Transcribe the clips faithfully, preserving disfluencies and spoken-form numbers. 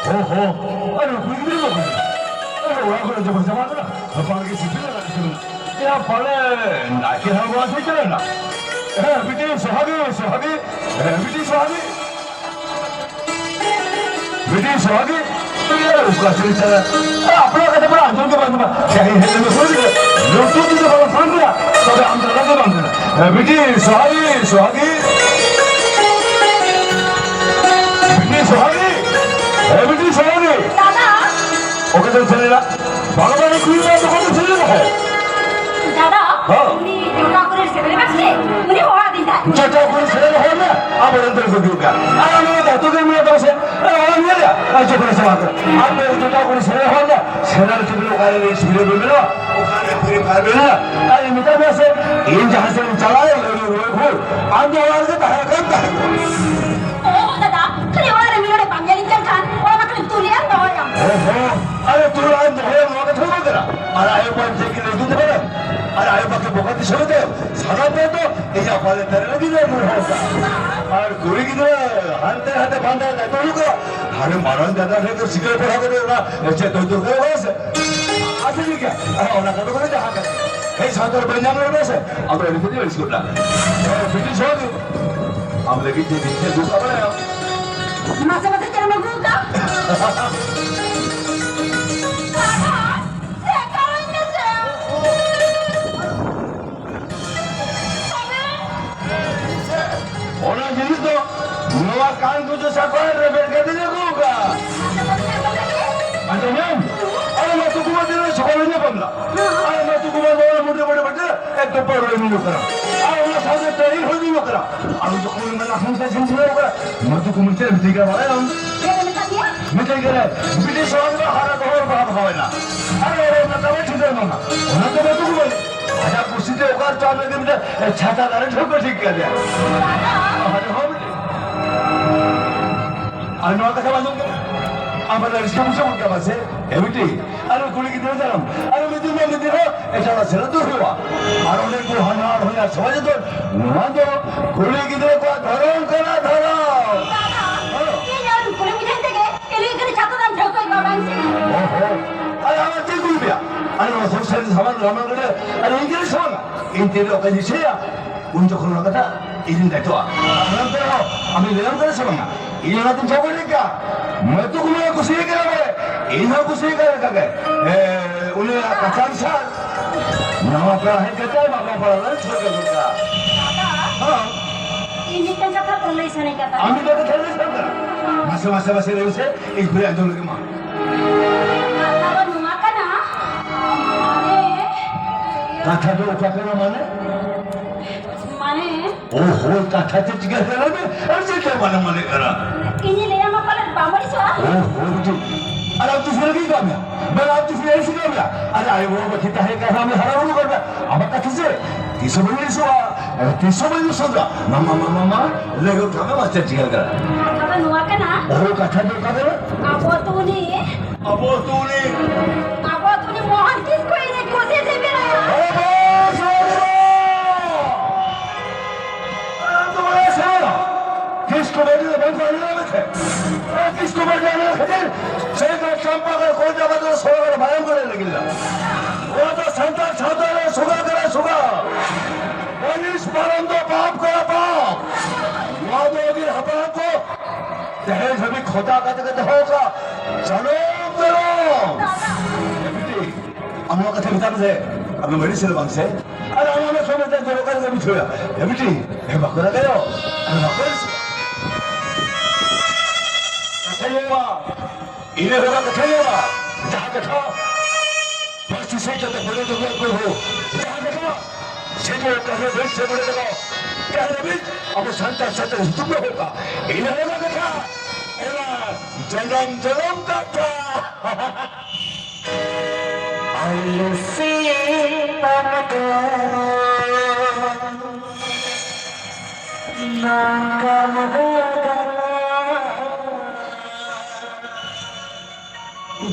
ᱚ ᱦᱚ, ᱟᱨᱮ ᱠᱩᱲᱤ ᱜᱤᱫᱽᱨᱟᱹ ᱫᱚ ᱚᱠᱟᱨᱮ? ᱟᱨᱮ ᱚᱲᱟᱜ ᱠᱚᱨᱮ ᱡᱚᱵᱚᱨ ᱡᱟᱢᱟ ᱠᱟᱱᱟ, ᱵᱟᱲᱜᱮ ᱥᱤᱯᱤ ᱞᱟᱜᱟᱜ ᱠᱟᱱᱟ᱾ ᱮᱭᱟ ᱯᱟᱞᱮ ᱱᱟᱭᱠᱮ ᱦᱟᱲᱟᱢ ᱚᱲᱟᱜ ᱥᱮᱫ ᱪᱟᱞᱟᱣ ᱮᱱᱟ᱾ ᱦᱮᱸ, ᱵᱤᱴᱤ ᱥᱚᱦᱟᱜᱤ, ᱥᱚᱦᱟᱜᱤ, ᱦᱮᱸ, ᱵᱤᱴᱤ ᱥᱚᱦᱟᱜᱤ᱾ ᱵᱤᱴᱤ ᱥᱚᱦᱟᱜᱤ, ᱤᱭᱟᱹ, ᱚᱠᱟ ᱥᱮᱫ ᱪᱟᱞᱟᱜ? ᱮ, ᱟᱯᱱᱟᱨ ᱠᱟᱛᱷᱟ ᱵᱚᱱ ᱟᱸᱡᱚᱢ ᱜᱮ ᱵᱟᱝ ᱟᱸᱡᱚᱢᱟ᱾ ᱡᱟᱦᱟᱸᱭ ᱦᱮᱡ ᱞᱮᱱ ᱫᱚ ᱥᱚᱦᱟᱜᱤ, ᱞᱩᱴᱩ ᱛᱮᱫᱚ ᱵᱟᱵᱚᱱ ᱯᱷᱳᱱ ᱜᱮᱭᱟ, ᱛᱚᱵᱮ ᱟᱢ ᱫᱚ ᱞᱟᱜᱮ ᱵᱟᱝ ᱠᱟᱱᱟ᱾ ᱮ, ᱵᱤᱴᱤ ᱥᱚᱦᱟᱜᱤ, ᱥᱚᱦᱟᱜᱤ᱾ ᱵᱤᱴᱤ ᱥᱚᱦᱟᱜᱤ, ᱮ, ᱵᱤᱴᱤ ᱥᱚᱦᱟᱜᱤ᱾ ᱫᱟᱫᱟ᱾ ᱚᱠᱟ ᱥᱮᱫ ᱪᱟᱞᱟᱜ? ᱵᱟᱝ, ᱵᱟᱝ, ᱠᱩᱲᱤ ᱜᱤᱫᱽᱨᱟᱹ ᱫᱚᱠᱟᱱ ᱨᱮ ᱥᱮᱞᱮᱫ ᱫᱚᱦᱚᱭ᱾ ᱫᱟᱫᱟ, ᱦᱮᱸ᱾ ᱩᱱᱤ ᱡᱚᱴᱟᱣ ᱠᱩᱲᱤ ᱥᱮᱴᱮᱨ ᱟᱠᱟᱱ ᱥᱮ? ᱩᱱᱤ ᱦᱚᱦᱚ ᱟᱹᱫᱤᱧ ᱛᱟᱦᱮᱸᱫ᱾ ᱡᱚᱴᱟᱣ ᱠᱩᱲᱤ ᱥᱮᱴᱮᱨ ᱦᱚᱦᱚ ᱢᱮ, ᱟᱵᱚ ᱨᱮᱱ ᱫᱚ ᱠᱚ ᱫᱩᱲᱩᱵ ᱠᱟᱱ᱾ ᱟᱨ ᱟᱞᱮ ᱫᱚ ᱟᱹᱛᱩ ᱜᱮ ᱢᱮᱱᱟᱜ ᱛᱟᱵᱚᱱ ᱥᱮ? ᱟᱨ ᱚᱦᱚ ᱢᱮᱱ ᱞᱮᱭᱟ, ᱟᱨ ᱡᱚᱠᱷᱚᱱ ᱥᱮ ᱵᱟᱝ ᱠᱟᱱᱟ᱾ ᱟᱯᱮ ᱡᱚᱴᱟᱣ ᱠᱩᱲᱤ ᱥᱮᱴᱮᱨ ᱦᱚᱦᱚ ᱢᱮ, ᱥᱮᱴᱮᱨ ᱠᱟᱛᱮ ᱵᱚᱞᱮ ᱚᱠᱟᱨᱮ ᱨᱮ ᱥᱤᱵᱤᱞ ᱵᱚᱱ ᱵᱮᱱᱟᱣᱟ, ᱚᱠᱟᱨᱮ ᱯᱷᱨᱤ ᱯᱷᱟᱭᱟᱨ ᱵᱚᱱ ᱵᱮᱱᱟᱣᱟ᱾ ᱟᱨ ᱢᱮᱛᱟᱜ ᱢᱮ ᱥᱮ, ᱤᱧ ᱡᱟᱦᱟᱸ ᱥᱮᱫ ᱤᱧ ᱪᱟᱞᱟᱜᱼᱟ, ᱞᱟᱹᱲᱩ ᱨᱚᱦᱚᱭ ᱵᱷᱳᱨ, ᱟᱢ ᱫᱚ ᱚᱲᱟᱜ ᱨᱮᱜᱮ ᱛᱟᱦᱮᱸ ᱠᱟᱱ ᱛᱟᱦᱮᱸ ᱠᱚᱜ᱾ ᱚ ᱫᱟᱫᱟ, ᱠᱷᱟᱹᱞᱤ ᱚᱲᱟᱜ ᱨᱮ ᱢᱤᱫ ᱦᱚᱲᱮ ᱵᱟᱢ ᱧᱮᱞᱤᱧ ᱠᱟᱱ ᱠᱷᱟᱱ, ᱚᱲᱟᱜ ᱢᱟ ᱠᱷᱟᱹᱞᱤ ᱛᱩᱞᱮ ᱟᱨ ᱫᱚᱦᱚᱭᱟᱢ᱾ ᱦᱮᱸ, ᱦᱮᱸ᱾ ᱟᱨᱮ ᱛᱩᱞ ᱟᱨ ᱫᱚᱦᱚᱭᱟᱢ, ᱱᱚᱣᱟ ᱠᱟᱛᱷᱟ ᱫᱚ ᱵᱟᱝ ᱠᱟᱱᱟ᱾ ᱟᱨ ᱟᱭᱳ ᱵᱟᱵᱟ ᱪᱮᱫ ᱠᱤᱱ ᱞᱟᱹᱭ ᱫᱩᱧ ᱛᱟᱵᱚᱱᱟ? ᱟᱨ ᱟᱭᱳ ᱵᱟᱵᱟ ᱠᱤ ᱵᱚᱠᱟ ᱫᱤᱥᱚᱢ ᱛᱮ ᱥᱟᱱᱟᱢ ᱦᱚᱲ ᱫᱚ ᱤᱧᱟᱹᱜ ᱯᱟᱞᱮ ᱫᱟᱨᱮ ᱞᱟᱹᱜᱤᱫ ᱞᱮ ᱢᱩᱨᱦᱟᱹ ᱠᱟᱜᱼᱟ᱾ ᱟᱨ ᱠᱩᱲᱤ ᱜᱤᱫᱽᱨᱟᱹ ᱦᱟᱱᱛᱮ ᱱᱟᱛᱮ ᱯᱟᱱᱛᱮ ᱫᱟᱭᱤᱛᱛᱚ ᱦᱩᱭᱩᱜ ᱠᱟᱱᱟ᱾ ᱦᱟᱱᱮ ᱢᱟᱨᱟᱝ ᱡᱟᱭᱜᱟ ᱨᱮ ᱥᱤᱠᱷᱱᱟᱹᱛ ᱯᱟᱲᱦᱟᱣ ᱠᱟᱛᱮ ᱚᱱᱟ ᱪᱮᱫ ᱫᱚᱨᱠᱟᱨ ᱵᱟᱝ ᱥᱮ? ᱟᱪᱪᱷᱟ, ᱴᱷᱤᱠ ᱜᱮᱭᱟ᱾ ᱦᱮᱸ, ᱚᱱᱟ ᱠᱟᱛᱷᱟ ᱠᱚᱫᱚ ᱡᱟᱦᱟᱸ ᱠᱟᱱᱟ᱾ ᱦᱮᱸ, ᱥᱟᱱᱛᱟᱲ ᱵᱟᱹᱧ ᱧᱟᱢ ᱞᱮᱫ ᱢᱮᱭᱟ ᱥᱮ? ᱟᱫᱚ ᱟᱹᱰᱤ ᱛᱮᱫ ᱟᱹᱲᱤᱥ ᱜᱚᱫ ᱱᱟ᱾ ᱦᱮᱸ, ᱵᱨᱤᱴᱤᱥ ᱦᱚᱲ ᱫᱚ ᱟᱢ ᱞᱟᱹᱜᱤᱫ ᱪᱮᱫ ᱪᱮᱫ ᱫᱩᱠ ᱟᱵᱟᱲᱟᱭᱟ? ᱢᱟᱥᱮ ᱢᱟᱥᱮ ᱪᱮᱫ ᱮᱢ ᱟᱹᱜᱩ ᱟᱠᱟᱫ? ᱫᱮᱠᱷᱟᱣᱟᱹᱧ ᱢᱮᱥᱮ᱾ ᱚᱱᱟ ᱡᱤᱱᱤᱥ ᱫᱚ ᱱᱚᱣᱟ ᱠᱟᱱ ᱠᱚ ᱡᱚᱥᱟ ᱠᱚ ᱨᱮᱵᱮᱫ ᱠᱟᱛᱮ ᱞᱮ ᱟᱹᱜᱩ ᱠᱟᱜᱼᱟ᱾ ᱟᱸᱡᱚᱢ ᱢᱮ? ᱟᱨ ᱢᱟᱛᱩ ᱠᱩᱢᱟᱨ ᱫᱤᱱ ᱨᱮ ᱥᱚᱠᱚᱞ ᱧᱟᱯᱟᱢ ᱫᱟ᱾ ᱟᱨ ᱢᱟᱛᱩ ᱠᱩᱢᱟᱨ ᱫᱚ ᱚᱱᱟ ᱢᱩᱴᱷᱟᱹ ᱵᱟᱹᱴᱤ ᱵᱟᱹᱴᱤ ᱨᱮ ᱮᱠᱫᱚᱢ ᱯᱟᱹᱣᱨᱟᱹ ᱧᱩ ᱠᱟᱱᱟ᱾ ᱟᱨ ᱚᱱᱟ ᱥᱟᱶᱛᱮ ᱴᱟᱹᱭᱤᱨ ᱦᱚᱸ ᱧᱩ ᱠᱟᱱᱟ᱾ ᱟᱨ ᱡᱚᱠᱷᱚᱱ ᱢᱮᱱᱟ ᱦᱟᱱᱥᱟ ᱡᱤᱱ ᱧᱩ ᱠᱟᱱᱟ, ᱢᱟᱛᱩ ᱠᱩᱢᱟᱨ ᱪᱮᱫ ᱢᱤᱛᱟᱹᱧ ᱠᱟᱱᱟ ᱵᱟᱲᱟᱭᱟᱢ? ᱪᱮᱫ ᱮ ᱢᱮᱛᱟ ᱫᱮᱭᱟ? ᱢᱤᱛᱟᱹᱧ ᱠᱟᱱᱟ, ᱵᱨᱤᱴᱤᱥ ᱥᱚᱢᱨᱟᱡᱽ ᱨᱮ ᱦᱟᱨᱟ ᱫᱚᱦᱚ ᱵᱟᱦᱟ ᱵᱟᱦᱟᱣᱮᱱᱟ᱾ ᱟᱨ ᱚᱱᱟ ᱛᱟᱵᱮ ᱴᱷᱤᱠᱟᱹ ᱮᱢᱟᱢᱟ᱾ ᱚᱱᱟ ᱫᱚ ᱢᱟᱛᱩ ᱠᱩᱢᱟᱨ ᱟᱡᱟᱜ ᱠᱩᱥᱤᱛᱮ ᱚᱠᱟ ᱨᱮᱪᱚ ᱟᱢ ᱞᱟᱹᱜᱤᱫ ᱢᱤᱫᱴᱮᱱ ᱪᱷᱟᱛᱟ ᱫᱟᱨᱮ ᱴᱷᱟᱹᱣᱠᱟᱹ ᱴᱷᱤᱠ ᱠᱟᱫᱮᱭᱟ᱾ ᱟᱨ ᱦᱚᱸ ᱢᱤᱫᱴᱮᱱ᱾ ᱟᱨ ᱱᱚᱣᱟ ᱠᱟᱛᱷᱟ ᱵᱟᱝ ᱟᱸᱡᱚᱢ ᱠᱟᱱᱟ? ᱟᱢ ᱫᱚ ᱨᱟᱹᱥᱠᱟᱹ ᱵᱩᱡᱷᱟᱹᱣ ᱜᱚᱫ ᱠᱟᱢᱟ ᱥᱮ? ᱮ ᱵᱤᱴᱤ, ᱟᱨ ᱠᱩᱲᱤ ᱜᱤᱫᱽᱨᱟᱹ ᱡᱟᱱᱟᱢ, ᱟᱨ ᱢᱤᱫ ᱫᱤᱱ ᱵᱟᱝ ᱢᱤᱫ ᱫᱤᱱ ᱦᱚᱸ ᱮᱴᱟᱜ ᱥᱮᱫ ᱫᱚ ᱦᱩᱭᱩᱜᱼᱟ᱾ ᱟᱨ ᱚᱸᱰᱮ ᱠᱚ ᱦᱟᱱᱟ ᱦᱚᱧᱦᱟᱨ ᱥᱚᱢᱟᱡᱽ ᱫᱚ ᱱᱚᱣᱟ ᱫᱚ ᱠᱩᱲᱤ ᱜᱤᱫᱽᱨᱟᱹ ᱠᱚᱣᱟᱜ ᱫᱷᱚᱨᱚᱢ ᱠᱟᱱᱟ, ᱫᱷᱚᱨᱚᱢ᱾ ᱤᱧ ᱟᱨ ᱠᱩᱲᱤ ᱜᱤᱫᱽᱨᱟᱹ ᱛᱮᱜᱮ ᱮᱞᱤ ᱠᱟᱱᱟ᱾ ᱥᱟᱹᱨᱤ ᱥᱟᱢᱟᱱ ᱨᱟᱢᱟᱭᱚᱱ ᱨᱮ ᱟᱨ ᱤᱧ ᱜᱮ ᱥᱟᱢᱟᱱᱟ᱾ ᱤᱧ ᱛᱤᱨᱮ ᱚᱠᱚᱭ ᱫᱤᱥᱟᱹᱭᱟ, ᱩᱱ ᱡᱚᱠᱷᱚᱱ ᱚᱱᱟ ᱠᱟᱛᱷᱟ ᱤᱧᱤᱧ ᱫᱟᱭᱤᱛᱛᱚᱜᱼᱟ᱾ ᱟᱨ ᱦᱟᱲᱟᱢ ᱠᱚᱲᱟ ᱦᱚᱸ ᱟᱢᱤᱧ ᱞᱟᱹᱭᱟᱢ ᱠᱟᱱᱟ ᱥᱮ ᱵᱟᱝᱟ? ᱤᱧ ᱚᱱᱟ ᱛᱤᱧ ᱪᱟᱵᱟ ᱞᱮᱫ ᱜᱮᱭᱟ᱾ ᱢᱟᱹᱛᱩ ᱠᱚ ᱢᱮᱱᱟ ᱠᱩᱥᱤ ᱠᱟᱱᱟ ᱵᱚᱞᱮ, ᱤᱧ ᱦᱚᱸ ᱠᱩᱥᱤ ᱠᱟᱱᱟ ᱞᱮᱠᱟ ᱜᱮ᱾ ᱮ, ᱩᱱᱤᱭᱟᱜ ᱠᱟᱛᱷᱟ ᱚᱱᱩᱥᱟᱨ ᱱᱟᱣᱟ ᱯᱮᱲᱟ ᱦᱮᱡ ᱠᱟᱛᱮ ᱵᱟᱯᱞᱟ ᱯᱟᱲᱟ ᱨᱮ ᱪᱷᱩᱴᱟᱹᱣ ᱫᱚᱨᱠᱟᱨ᱾ ᱫᱟᱫᱟ, ᱦᱮᱸ᱾ ᱤᱧ ᱢᱤᱫᱴᱟᱝ ᱠᱟᱛᱷᱟ ᱠᱚ ᱞᱟᱹᱭ ᱥᱟᱱᱟᱧ ᱠᱟᱱ ᱛᱟᱦᱮᱸᱫ᱾ ᱟᱢ ᱢᱤᱫᱴᱟᱝ ᱠᱟᱛᱷᱟ ᱞᱟᱹᱭ ᱥᱟᱱᱟᱧ ᱠᱟᱱᱟ? ᱢᱟᱥᱮ, ᱢᱟᱥᱮ, ᱢᱟᱥᱮ ᱞᱟᱹᱭ ᱢᱮᱥᱮ, ᱤᱧ ᱯᱩᱨᱟᱹ ᱟᱸᱡᱚᱢ ᱞᱟᱹᱜᱤᱫ ᱢᱟ᱾ ᱠᱟᱛᱷᱟ ᱫᱚ ᱱᱚᱣᱟ ᱠᱟᱱᱟ, ᱢᱟᱱᱮ, ᱠᱟᱛᱷᱟ ᱫᱚ ᱚᱠᱟ ᱠᱟᱱᱟ ᱢᱟᱱᱮ? ᱢᱟᱱᱮ? ᱳ ᱦᱳ, ᱠᱟᱛᱷᱟ ᱪᱮᱫ ᱪᱤᱠᱟᱹ ᱠᱟᱱᱟ ᱵᱮ? ᱟᱨ ᱪᱮᱫ ᱞᱮᱠᱟ ᱢᱟᱱᱮ ᱢᱟᱱᱮ ᱠᱟᱱᱟ? ᱤᱧᱤᱧ ᱞᱟᱹᱭᱟᱢᱟ ᱯᱟᱞᱮᱫ ᱵᱟᱢ ᱟᱹᱲᱤᱥᱚᱜᱼᱟ? ᱳ ᱦᱳ, ᱵᱤᱴᱤ᱾ ᱟᱨ ᱟᱢ ᱛᱤᱥ ᱨᱮᱜᱮ ᱠᱟᱹᱢᱤᱭᱟ? ᱵᱮ, ᱟᱢ ᱛᱤᱥ ᱨᱮᱜᱮ ᱠᱟᱹᱢᱤᱭᱟ? ᱟᱨ ᱟᱭᱳ ᱵᱟᱵᱟ ᱵᱟᱹᱠᱤ ᱛᱟᱦᱮᱸ ᱠᱟᱱ ᱨᱮᱦᱚᱸ ᱦᱟᱨᱟ ᱵᱩᱨᱩ ᱠᱟᱱᱟ᱾ ᱟᱢᱟᱜ ᱠᱟᱛᱷᱟ ᱪᱮᱫ? ᱛᱤᱥ ᱦᱚᱸ ᱵᱟᱹᱧ ᱟᱹᱲᱤᱥᱚᱜᱼᱟ᱾ ᱛᱤᱥ ᱦᱚᱸ ᱵᱟᱹᱧ ᱟᱹᱲᱤᱥᱚᱜᱼᱟ᱾ ᱢᱟ, ᱢᱟ, ᱢᱟ, ᱢᱟ, ᱢᱟ, ᱞᱟᱹᱭ ᱜᱚᱫ ᱠᱟᱜ ᱢᱮ, ᱢᱟ ᱪᱮᱫ ᱪᱤᱠᱟᱹ ᱠᱟᱱᱟ? ᱠᱟᱛᱷᱟ ᱫᱚ ᱱᱚᱣᱟ ᱠᱟᱱᱟ᱾ ᱳ, ᱠᱟᱛᱷᱟ ᱫᱚ ᱚᱠᱟ ᱠᱟᱱᱟ? ᱟᱵᱚ ᱟᱹᱛᱩ ᱩᱱᱤ ᱟᱵᱚ ᱟᱹᱛᱩ ᱩᱱᱤ ᱟᱵᱚ ᱟᱹᱛᱩ ᱩᱱᱤ ᱢᱳᱦᱚᱱ ᱠᱤᱥᱠᱩ ᱤᱧᱤᱧ ᱠᱩᱥᱤ ᱥᱤᱵᱤᱞᱟᱭᱟ᱾ ᱟᱨᱮ ᱵᱟᱥ, ᱵᱟᱥ, ᱵᱟᱥ! ᱟᱢ ᱫᱚ ᱵᱟᱲᱟᱭ ᱥᱟᱱᱟᱭᱟ? ᱠᱤᱥᱠᱩ ᱵᱟᱹᱵᱩ ᱫᱚ ᱵᱟᱝ ᱠᱚ ᱟᱸᱡᱚᱢ ᱢᱮᱥᱮ᱾ ᱟᱨᱮ ᱠᱤᱥᱠᱩ ᱵᱟᱹᱵᱩ ᱟᱸᱡᱚᱢ ᱠᱷᱟᱹᱛᱤᱨ ᱥᱮᱫᱟᱭ ᱪᱟᱢᱯᱟ ᱠᱚ ᱠᱚᱞ ᱪᱟᱵᱟ ᱠᱟᱛᱮ ᱥᱚᱲᱚ ᱠᱟᱛᱮ ᱢᱟᱭᱟᱢ ᱠᱚ ᱞᱮ ᱞᱟᱹᱜᱤᱫ ᱞᱮᱫᱟ᱾ ᱚᱱᱟ ᱫᱚ ᱥᱟᱱᱛᱟᱲ ᱥᱟᱶᱛᱟ ᱨᱮ ᱥᱩᱜᱟ ᱠᱟᱱᱟ, ᱥᱩᱜᱟ᱾ ᱯᱟᱹᱨᱤᱥ ᱯᱟᱨᱚᱢ ᱫᱚ ᱯᱟᱯ ᱠᱟᱱᱟ, ᱯᱟᱯ᱾ ᱱᱚᱣᱟ ᱫᱚ ᱟᱹᱜᱤᱞ ᱦᱟᱯᱲᱟᱢ ᱠᱚ ᱛᱮᱦᱮᱧ ᱫᱷᱟᱹᱵᱤᱡ ᱠᱷᱚᱛᱟ ᱠᱟᱛᱮ ᱠᱚ ᱫᱚᱦᱚ ᱟᱠᱟᱫ᱾ ᱡᱟᱱᱟᱢ ᱡᱟᱱᱟᱢ᱾ ᱮ ᱵᱤᱴᱤ, ᱟᱢ ᱱᱚᱣᱟ ᱠᱟᱛᱷᱟ ᱢᱮᱛᱟᱢ ᱥᱮ, ᱟᱢ ᱢᱟᱹᱲᱤ ᱥᱮ ᱵᱟᱝ ᱥᱮ? ᱟᱨ ᱟᱢ ᱚᱱᱟ ᱥᱚᱢᱚᱭ ᱛᱮ ᱫᱚᱨᱠᱟᱨ ᱜᱮ ᱵᱩᱡᱷᱟᱹᱣᱟ᱾ ᱮ ᱵᱤᱴᱤ, ᱮ ᱵᱟᱠᱚ ᱞᱟᱜᱟᱭᱚ᱾ ᱟᱨ ᱵᱟᱠᱚ ᱞᱟᱜᱟᱭᱚ᱾ ᱠᱟᱛᱷᱟ ᱞᱟᱹᱭ ᱢᱟ᱾ ᱤᱱᱟᱹ ᱦᱤᱞᱳᱜ ᱠᱟᱛᱷᱟ ᱞᱟᱹᱭ ᱢᱟ᱾ ᱡᱟᱦᱟᱸ ᱠᱟᱛᱷᱟ ᱯᱟᱹᱨᱥᱤ ᱥᱮᱫ ᱡᱚᱛᱚ ᱵᱚᱞᱮ ᱫᱚ ᱠᱚ ᱦᱚ᱾ ᱡᱟᱦᱟᱸ ᱠᱟᱛᱷᱟ ᱥᱤᱫᱩ ᱠᱟᱹᱱᱦᱩ ᱵᱤᱨᱥᱟ ᱢᱩᱱᱰᱟ ᱛᱟᱠᱚ ᱛᱮᱦᱮᱧ ᱦᱟᱹᱵᱤᱡ ᱟᱵᱚ ᱥᱟᱱᱛᱟᱲ ᱥᱟᱶᱛᱟ ᱨᱮ ᱦᱤᱡᱩᱜ ᱫᱚ ᱦᱩᱭᱩᱜᱼᱟ᱾ ᱤᱱᱟᱹ ᱦᱤᱞᱳᱜ ᱠᱟᱛᱷᱟ, ᱚᱱᱟ ᱡᱚᱱᱚᱢ ᱡᱚᱱᱚᱢ ᱠᱟᱛᱷᱟ᱾ ᱟᱞᱮ ᱥᱮᱱᱟᱜ ᱫᱚ ᱱᱚᱝᱠᱟ ᱢᱚᱦᱚᱨ ᱠᱟᱱᱟ᱾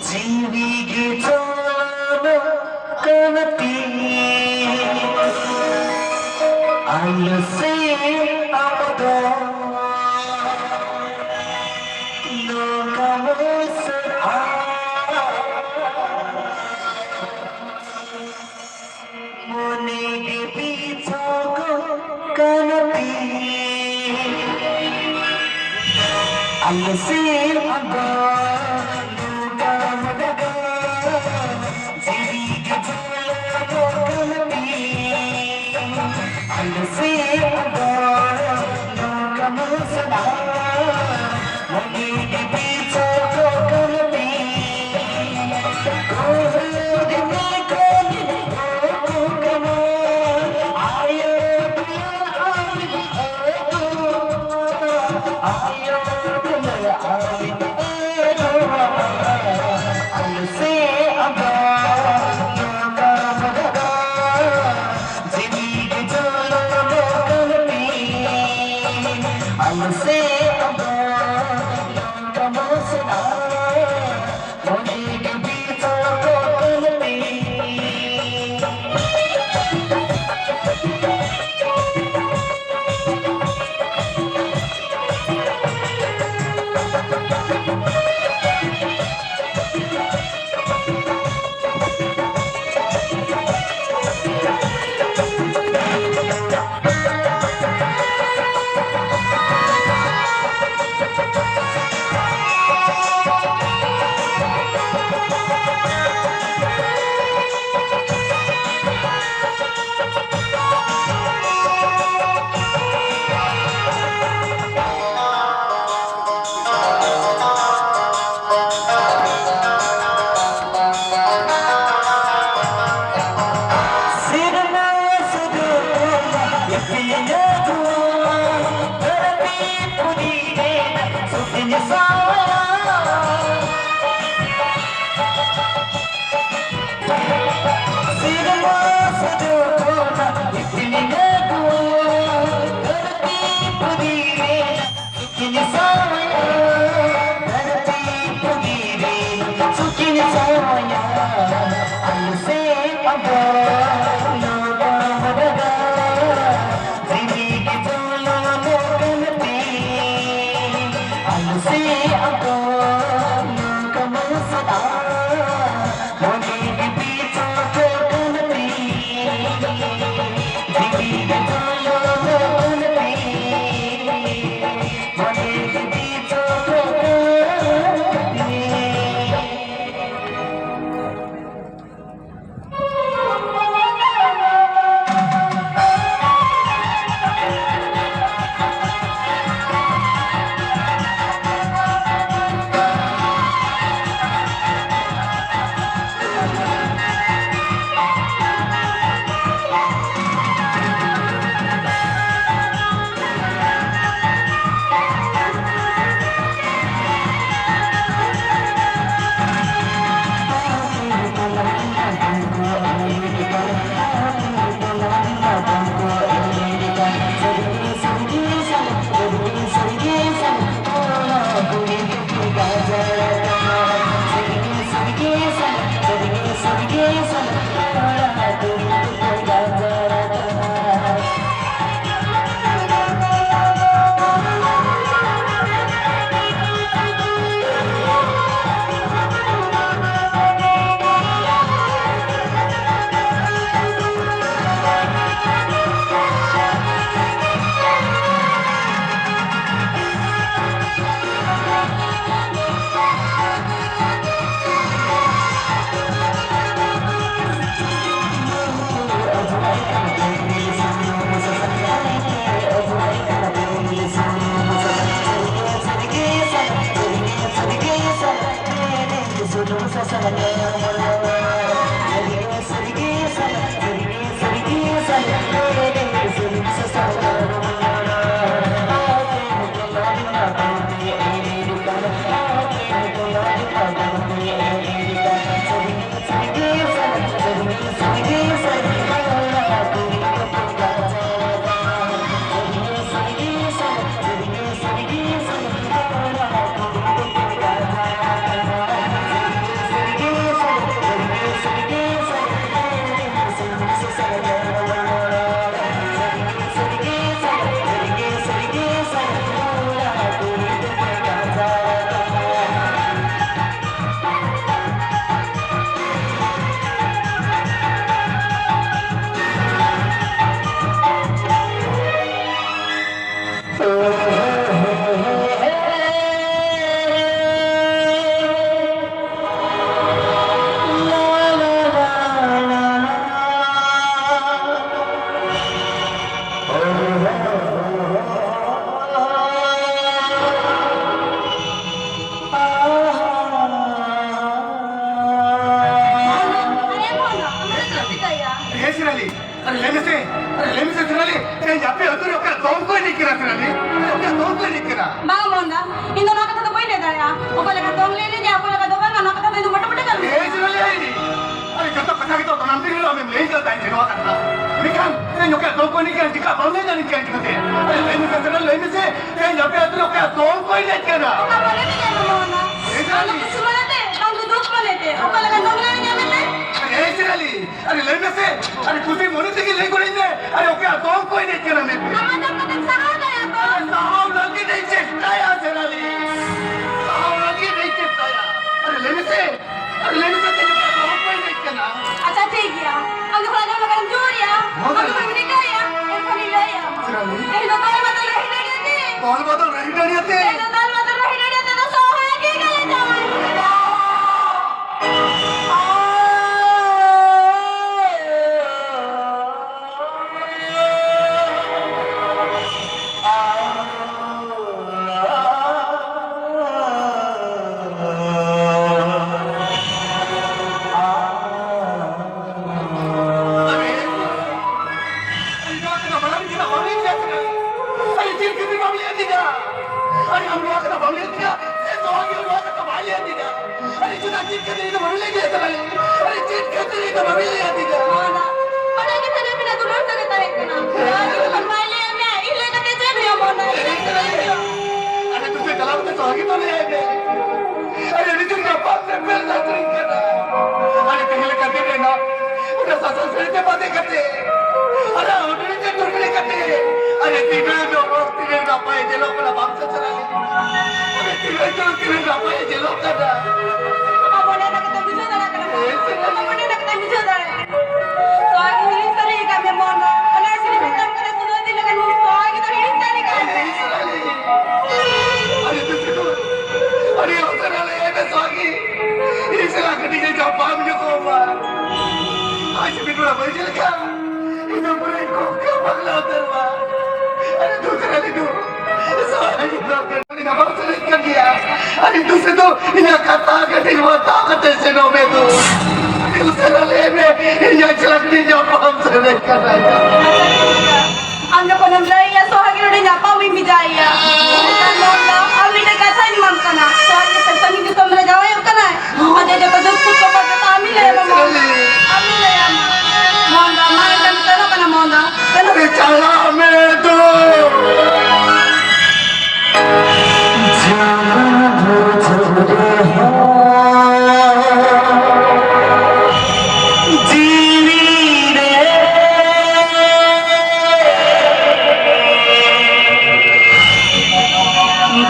ᱡᱤᱣᱤ ᱜᱮ ᱪᱟᱞᱟᱣ ᱠᱟᱱ ᱛᱤᱧ᱾ ᱟᱞᱮ ᱥᱮᱱᱟᱜ ᱫᱚ ᱱᱚᱝᱠᱟ ᱢᱚᱦᱚᱨ ᱠᱟᱱᱟ᱾ ᱟᱞᱮ ᱥᱮᱫ ᱫᱚ ᱱᱚᱝᱠᱟ ᱢᱟᱰᱜᱟ, ᱡᱤᱣᱤ ᱜᱮ ᱡᱚᱞᱚ ᱠᱟᱱ ᱛᱤᱧ᱾ ᱟᱞᱮ ᱥᱮᱫ ᱫᱚ ᱱᱚᱝᱠᱟ ᱢᱚᱥᱞᱟ, ᱢᱚᱱᱮ ᱜᱮ ᱵᱤᱪᱚᱠᱚᱜ ᱠᱟᱱ ᱛᱤᱧ᱾ ᱠᱚᱦᱚᱸ ᱫᱤᱱ ᱠᱷᱚᱱ ᱠᱚ ᱠᱟᱱᱟ, ᱟᱭᱳ ᱫᱩᱞᱟᱹᱲ ᱟᱨ ᱦᱮᱸ, ᱥᱤᱨᱟᱞᱤ᱾ ᱟᱨᱮ, ᱞᱟᱹᱭ ᱢᱮᱥᱮ, ᱟᱨᱮ, ᱞᱟᱹᱭ ᱢᱮᱥᱮ, ᱥᱤᱨᱟᱞᱤ, ᱛᱮᱦᱮᱧ ᱟᱯᱮ ᱟᱹᱛᱩ ᱨᱮ ᱚᱠᱟ ᱫᱚᱝ ᱠᱚ ᱮᱱᱮᱡ ᱠᱟᱱᱟ, ᱥᱤᱨᱟᱞᱤ? ᱟᱨᱮ, ᱚᱠᱟ ᱫᱚᱝ ᱠᱚ ᱮᱱᱮᱡ ᱠᱟᱱᱟ? ᱵᱟᱝ, ᱢᱳᱦᱚᱱ ᱫᱟ, ᱤᱧ ᱫᱚ ᱱᱚᱣᱟ ᱠᱟᱛᱷᱟ ᱫᱚ ᱵᱟᱹᱧ ᱞᱟᱹᱭ ᱫᱟᱲᱮᱭᱟᱜᱼᱟ᱾ ᱚᱠᱟ ᱞᱮᱠᱟ ᱫᱚᱝ ᱞᱮ ᱮᱱᱮᱡᱟ, ᱚᱠᱟ ᱞᱮᱠᱟ ᱫᱚ ᱵᱟᱝᱟ, ᱱᱚᱣᱟ ᱠᱟᱛᱷᱟ ᱫᱚ ᱤᱧ ᱫᱚ ᱢᱚᱴᱟᱢᱩᱴᱤ ᱵᱟᱹᱧ ᱞᱟᱹᱭ ᱫᱟᱲᱮᱭᱟᱜᱼᱟ᱾ ᱟᱨᱮ, ᱡᱚᱛᱚ ᱠᱟᱛᱷᱟ ᱜᱮᱛᱚ ᱫᱚᱱᱟᱢ ᱫᱤᱱ ᱦᱤᱞᱳᱜ ᱟᱢᱮᱢ ᱞᱟᱹᱭ ᱠᱟᱫ ᱛᱟᱦᱮᱸᱫ ᱡᱮ ᱱᱚᱣᱟ ᱠᱟᱛᱷᱟ᱾ ᱢᱮᱱᱠᱷᱟᱱ ᱛᱮᱦᱮᱧ ᱚᱠᱟ ᱫᱚᱝ ᱠᱚ ᱮᱱᱮᱡ ᱠᱟᱱᱟ, ᱪᱮᱠᱟ ᱵᱟᱢ ᱞᱟᱹᱭ ᱫᱟᱲᱮᱭᱟᱜ ᱠᱟᱱᱟ ᱪᱤᱠᱟᱹᱛᱮ? ᱟᱨᱮ, ᱞᱟᱹᱭ ᱢᱮᱥᱮ, ᱥᱤᱨᱟᱞᱤ, ᱞᱟᱹᱭ ᱢᱮᱥᱮ, ᱛᱮᱦᱮᱧ ᱟᱯᱮ ᱟᱹᱛᱩ ᱨᱮ ᱚᱠᱟ ᱫᱚᱝ ᱠᱚ ᱮᱱᱮᱡ ᱠᱟᱱᱟ? ᱚᱠᱟ ᱵᱟᱞᱮ ᱮᱱᱮᱡᱟ, ᱢᱳᱦᱚᱱ ᱫᱟ? ᱞᱟᱹᱭ ᱫᱟᱲᱮᱭᱟᱜ ᱟᱢ ᱫᱚ ᱠᱩᱥᱤ ᱢᱚᱱᱮᱛᱮ, ᱵᱟᱝ ᱫᱚ ᱫᱩᱠ ᱢᱚᱱᱮᱛᱮ, ᱚᱠᱟ ᱞᱮᱠᱟ ᱫᱚᱝ ᱞᱮ ᱮᱱᱮᱡᱟ ᱢᱮᱱᱛᱮ? ᱮᱭ ᱥᱤᱨᱟᱞᱤ, ᱟᱨᱮ ᱞᱟᱹᱭ ᱢᱮᱥᱮ, ᱟᱨᱮ ᱠᱩᱥᱤ ᱢᱚᱱᱮ ᱛᱮᱜᱮ ᱞᱟᱹᱭ ᱜᱚᱫᱟᱹᱧ ᱢᱮ, ᱟᱨᱮ ᱚᱠᱟ ᱫᱚᱝ ᱠᱚ ᱮᱱᱮᱡ ᱠᱟᱱᱟ ᱢᱮᱱᱛᱮ᱾ ᱟᱢᱟᱜ ᱫᱚ ᱠᱟᱛᱷᱟᱢ ᱥᱟᱦᱟᱣ ᱫᱟᱲᱮᱭᱟᱜᱼᱟ ᱛᱚ? ᱟᱨᱮ ᱥᱟᱦᱟᱣ ᱞᱟᱹᱜᱤᱫ ᱤᱧ ᱪᱮᱥᱴᱟᱭᱟ ᱥᱤᱨᱟᱞᱤ, ᱥᱟᱦᱟᱣ ᱞᱟᱹᱜᱤᱫ ᱤᱧ ᱪᱮᱥᱴᱟᱭᱟ᱾ ᱟᱨᱮ ᱞᱟᱹᱭ ᱢᱮᱥᱮ, ᱟᱨᱮ ᱞᱟᱹᱭ ᱢᱮᱥᱮ, ᱛᱮᱦᱮᱧ ᱚᱠᱟ ᱫᱚᱝ ᱠᱚ ᱮᱱᱮᱡ ᱠᱟᱱᱟ? ᱟᱪᱪᱷᱟ, ᱴᱷᱤᱠ ᱜᱮᱭᱟ, ᱟᱢ ᱡᱚᱠᱷᱚᱱ ᱟᱸᱡᱚᱢ ᱞᱮᱠᱟᱱ ᱡᱳᱨ ᱜᱮᱭᱟ, ᱟᱢ ᱡᱚᱠᱷᱚᱱ ᱨᱤᱠᱟᱹᱭᱟ, ᱮᱱᱠᱷᱟᱱᱤᱧ ᱞᱟᱹᱭᱟ᱾ ᱥᱤᱨᱟᱞᱤ᱾ ᱛᱮᱦᱮᱧ ᱫᱚ ᱫᱚᱞ ᱵᱚᱫᱚᱞ ᱨᱮ ᱦᱤᱱᱟᱹ ᱱᱤᱭᱟᱹ ᱜᱮ᱾ ᱫᱚᱞ ᱵᱚᱫᱚᱞ ᱨᱮ ᱦᱤᱱᱟᱹ ᱱᱤᱭᱟᱹ ᱛᱮ᱾ ᱛᱮᱦᱮᱧ ᱫᱚ ᱫᱚᱞ ᱵᱚᱫᱚᱞ ᱨᱮ ᱦᱤᱱᱟᱹ ᱱᱤᱭᱟᱹ ᱛᱮ ᱫᱚ ᱥᱚᱦᱨᱟᱭ ᱜᱮ ᱜᱟᱭᱟᱱ ᱪᱟᱵᱟᱭᱮᱱᱟ᱾ ᱵᱟᱹᱧ ᱞᱟᱹᱭ ᱟᱹᱫᱤᱧᱟ᱾ ᱢᱚᱱᱟ, ᱚᱱᱟ ᱜᱮ ᱛᱟᱦᱞᱮ ᱟᱹᱵᱤᱱᱟᱜ ᱫᱩᱞᱟᱹᱲ ᱥᱟᱹᱜᱟᱹᱭ ᱛᱟᱦᱮᱸ ᱠᱟᱱᱟ᱾ ᱟᱨ ᱡᱚᱠᱷᱚᱱ ᱵᱟᱭ ᱞᱟᱹᱭ ᱟᱫ ᱢᱮᱭᱟ, ᱤᱧ ᱞᱟᱹᱭ ᱠᱟᱛᱮ ᱪᱮᱫ ᱦᱩᱭᱩᱜᱼᱟ, ᱢᱚᱱᱟ? ᱤᱧ ᱞᱟᱹᱭ ᱠᱟᱛᱮ ᱪᱮᱫ ᱦᱩᱭᱩᱜᱼᱟ? ᱟᱨᱮ, ᱫᱩᱥᱮ ᱪᱟᱞᱟᱣ ᱠᱟᱛᱮ ᱥᱚᱦᱟᱜᱤ ᱫᱚ ᱞᱟᱹᱭ ᱟᱭ ᱢᱮ᱾ ᱟᱨᱮ, ᱱᱤᱛᱚᱜ ᱧᱟᱯᱟᱢ ᱧᱮᱯᱮᱞ ᱱᱟᱥᱮᱧ ᱠᱟᱱᱟ᱾ ᱟᱨᱮ, ᱛᱮᱦᱮᱧ ᱞᱮᱠᱟ ᱫᱤᱱ ᱨᱮᱱᱟᱜ ᱚᱱᱟ ᱥᱟᱥᱟᱝ ᱥᱟᱹᱲᱤ ᱛᱮ ᱵᱟᱸᱫᱮ ᱠᱟᱛᱮ, ᱟᱨᱮ, ᱦᱩᱰᱩᱲᱤ ᱛᱮ ᱴᱩᱴᱩᱲᱤ ᱠᱟᱛᱮ, ᱟᱨᱮ, ᱛᱤᱱᱟᱹᱜ ᱪᱚᱨᱚᱠ, ᱛᱤᱱᱟᱹᱜ ᱱᱟᱯᱟᱭ ᱧᱮᱞᱚᱜ ᱠᱟᱱᱟ, ᱵᱟᱢ ᱥᱮ ᱪᱟᱞᱟᱜ ᱞᱟᱹᱜᱤᱫ? ᱟᱨᱮ, ᱛᱤᱱᱟᱹᱜ ᱪᱚᱨᱚᱠ, ᱛᱤᱱᱟᱹᱜ ᱱᱟᱯᱟᱭ ᱧᱮᱞᱚᱜ ᱠᱟᱱᱟ᱾ ᱟᱢᱟᱜ ᱢᱚᱱᱮ ᱨᱮᱱᱟᱜ ᱠᱟᱛᱷᱟᱢ ᱵᱩᱡᱷᱟᱹᱣ ᱫᱟᱲᱮᱭᱟᱜ ᱠᱟᱱᱟ? ᱦᱮᱸ, ᱥᱮ ᱟᱢᱟᱜ ᱢᱚᱱᱮ ᱨᱮᱱᱟᱜ ᱠᱟᱛᱷᱟᱢ ᱵᱩᱡᱷᱟᱹᱣ ᱫᱟᱲᱮᱭᱟᱜ ᱠᱟᱱᱟ? ᱥᱚᱦᱟᱜᱤ ᱦᱤᱲᱤᱧ ᱥᱟᱹᱨᱤ ᱟᱠᱟᱫ ᱢᱮ, ᱢᱚᱱ ᱫᱚ᱾ ᱚᱱᱟ ᱥᱤᱨᱤᱧ ᱢᱮᱛᱟᱢ ᱠᱟᱱᱟ, ᱥᱩᱫᱷᱟᱹ ᱫᱤᱱ ᱞᱮᱠᱟᱱ ᱥᱚᱦᱟᱜᱤ ᱫᱚ ᱦᱤᱲᱤᱧ ᱥᱟᱹᱨᱤ ᱠᱟᱜ ᱢᱮ᱾ ᱟᱹᱰᱤ ᱫᱩᱥᱤ ᱫᱚ, ᱟᱹᱰᱤ ᱩᱥᱟᱹᱨᱟ ᱞᱟᱹᱭ ᱢᱮ, ᱥᱚᱦᱟᱜᱤ᱾ ᱤᱧ ᱥᱟᱞᱟᱜ ᱠᱟᱹᱴᱤᱡ ᱮ ᱧᱟᱯᱟᱢ ᱧᱚᱜᱚᱜ ᱢᱟ᱾ ᱟᱡ ᱢᱤᱫ ᱵᱮᱲᱟ ᱵᱟᱹᱧ ᱧᱮᱞ ᱠᱟᱜ᱾ ᱤᱧ ᱫᱚ ᱯᱩᱨᱟᱹ ᱠᱚᱠᱟ ᱯᱟᱜᱽᱞᱟ ᱩᱛᱟᱹᱨ ᱢᱟ᱾ ᱟᱹᱰᱤ ᱫᱩᱥᱟᱹᱨᱟ ᱞᱟᱹᱭ ᱫᱚ᱾ ᱥᱚᱦᱟᱜᱤ ᱫᱚ ᱧᱟᱯᱟᱢ ᱥᱟᱱᱟᱧ ᱠᱟᱱ ᱜᱮᱭᱟ᱾ ᱟᱹᱰᱤ ᱫᱩᱥᱤ ᱫᱚ ᱤᱧᱟᱹᱜ ᱠᱟᱛᱷᱟ ᱠᱟᱹᱴᱤᱡ ᱦᱟᱛᱟᱣ ᱠᱟᱛᱮ ᱥᱮᱱᱚᱜ ᱢᱮ ᱫᱩ᱾ ᱟᱹᱰᱤ ᱩᱥᱟᱹᱨᱟ ᱞᱟᱹᱭ ᱢᱮ, ᱤᱧᱟᱹᱜ ᱪᱟᱞᱟᱜ ᱛᱤᱧ ᱧᱟᱯᱟᱢ ᱥᱟᱱᱟᱧ ᱠᱟᱱᱟ᱾ ᱟᱢ ᱡᱚᱠᱷᱚᱱᱮᱢ ᱞᱟᱹᱭ ᱟᱭᱟ, ᱥᱚᱦᱟᱜᱤ ᱱᱚᱰᱮ ᱧᱟᱯᱟᱢ ᱤᱧ ᱵᱷᱮᱡᱟ ᱟᱭᱟ᱾ ᱢᱮᱱᱠᱷᱟᱱ ᱱᱚᱣᱟ ᱫᱚ ᱟᱢ ᱢᱤᱫᱴᱮᱱ ᱠᱟᱛᱷᱟᱧ ᱮᱢᱟᱢ ᱠᱟᱱᱟ, ᱥᱚᱦᱟᱜᱤ ᱥᱟᱺᱜᱤᱧ ᱫᱤᱥᱚᱢ ᱨᱮ ᱡᱟᱶᱟᱭᱚᱜ ᱠᱟᱱᱟᱭ᱾ ᱚᱡᱮ ᱡᱚᱛᱚ ᱫᱩᱠ ᱠᱚ ᱠᱚ ᱡᱚᱛᱚ ᱟᱢᱤᱧ ᱞᱟᱹᱭ ᱟᱢᱟ, ᱢᱚᱱ ᱫᱚ᱾ ᱟᱢᱤᱧ ᱞᱟᱹᱭ ᱟᱢᱟ᱾ ᱢᱚᱱ ᱫᱚ, ᱢᱟ ᱮᱱᱠᱷᱟᱱ ᱥᱮᱱᱚᱜ ᱠᱟᱱᱟ, ᱢᱚᱱ ᱫᱚ᱾ ᱥᱮᱱᱚᱜ ᱟᱨᱮ ᱪᱟᱞᱟᱜ ᱢᱮ ᱫᱩ᱾ ᱡᱟᱦᱟᱸ ᱵᱩᱡᱷᱟᱹᱣ ᱨᱮᱦᱚᱸ ᱡᱤᱣᱤ ᱨᱮ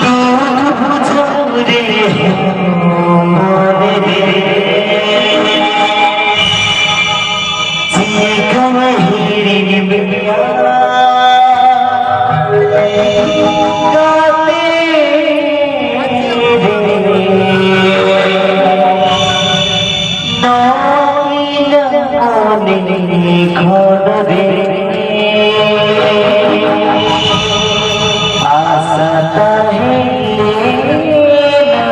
ᱫᱩᱠ ᱵᱩᱡᱷᱟᱹᱣ ᱨᱮᱦᱚᱸ ᱢᱚᱱᱮ ᱨᱮ ᱪᱤᱠᱟᱹᱧ ᱦᱤᱲᱤᱧ ᱢᱮᱭᱟ? ᱜᱟᱛᱮ ᱨᱮ ᱱᱚᱣᱟ ᱢᱚᱱᱮ ᱠᱷᱚᱱ ᱨᱮ ᱟᱥᱟ ᱛᱟᱦᱮᱸ ᱞᱮᱱᱟ᱾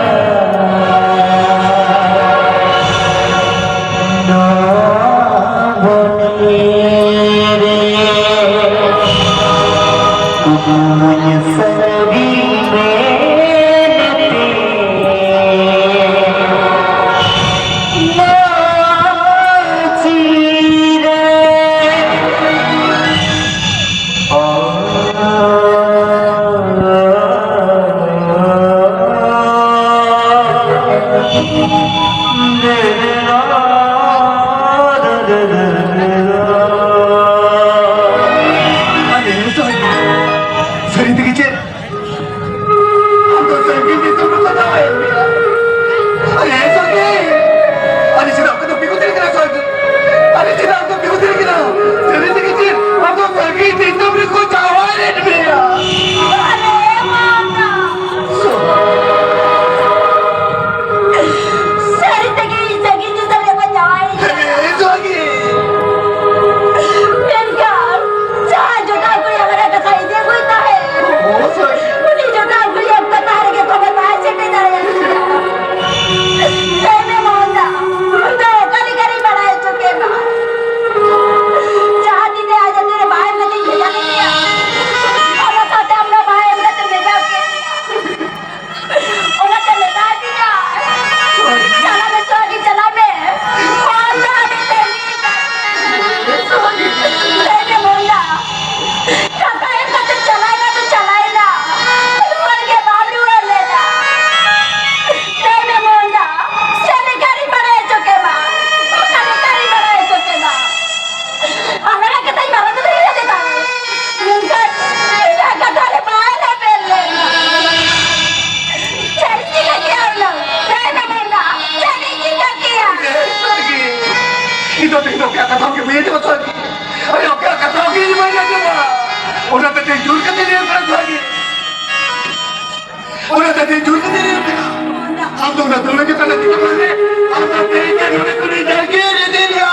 ᱟᱹᱰᱤ ᱡᱳᱨ ᱠᱟᱛᱮ ᱞᱟᱹᱭ ᱟᱯᱮ ᱠᱟᱱᱟ᱾ ᱟᱢ ᱫᱚ ᱚᱱᱟ ᱫᱩᱞᱟᱹᱲ ᱪᱮᱛᱟᱱ ᱨᱮ ᱪᱮᱫ ᱮᱢ ᱞᱟᱹᱭ? ᱟᱢ ᱫᱚ ᱛᱮᱦᱮᱧ ᱜᱮ ᱱᱚᱰᱮ ᱠᱷᱚᱱᱤᱧ ᱡᱟᱸᱜᱮ ᱤᱫᱤ ᱢᱮᱭᱟ᱾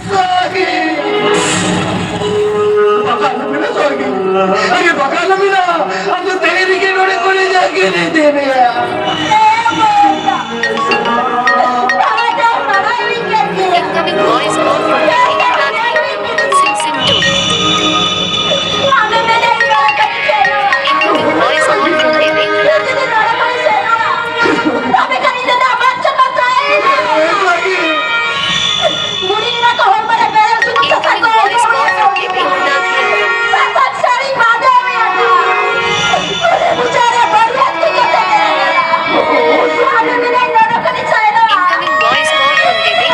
ᱥᱟᱹᱨᱤ᱾ ᱵᱟᱠᱟ ᱟᱞᱚᱢ ᱢᱮᱱᱟ, ᱥᱟᱹᱨᱤ᱾ ᱟᱨᱮ, ᱵᱟᱠᱟ ᱟᱞᱚᱢ ᱢᱮᱱᱟ᱾ ᱟᱢ ᱫᱚ ᱛᱮᱦᱮᱧ ᱨᱮᱜᱮ ᱱᱚᱰᱮ ᱠᱷᱚᱱᱤᱧ ᱡᱟᱸᱜᱮ ᱤᱫᱤ ᱢᱮᱭᱟ᱾ Incoming voice call from Devi Nath Singh Singh two. Incoming voice call from Devi Nath. Incoming voice call from Devi Nath. Incoming voice call from Devi.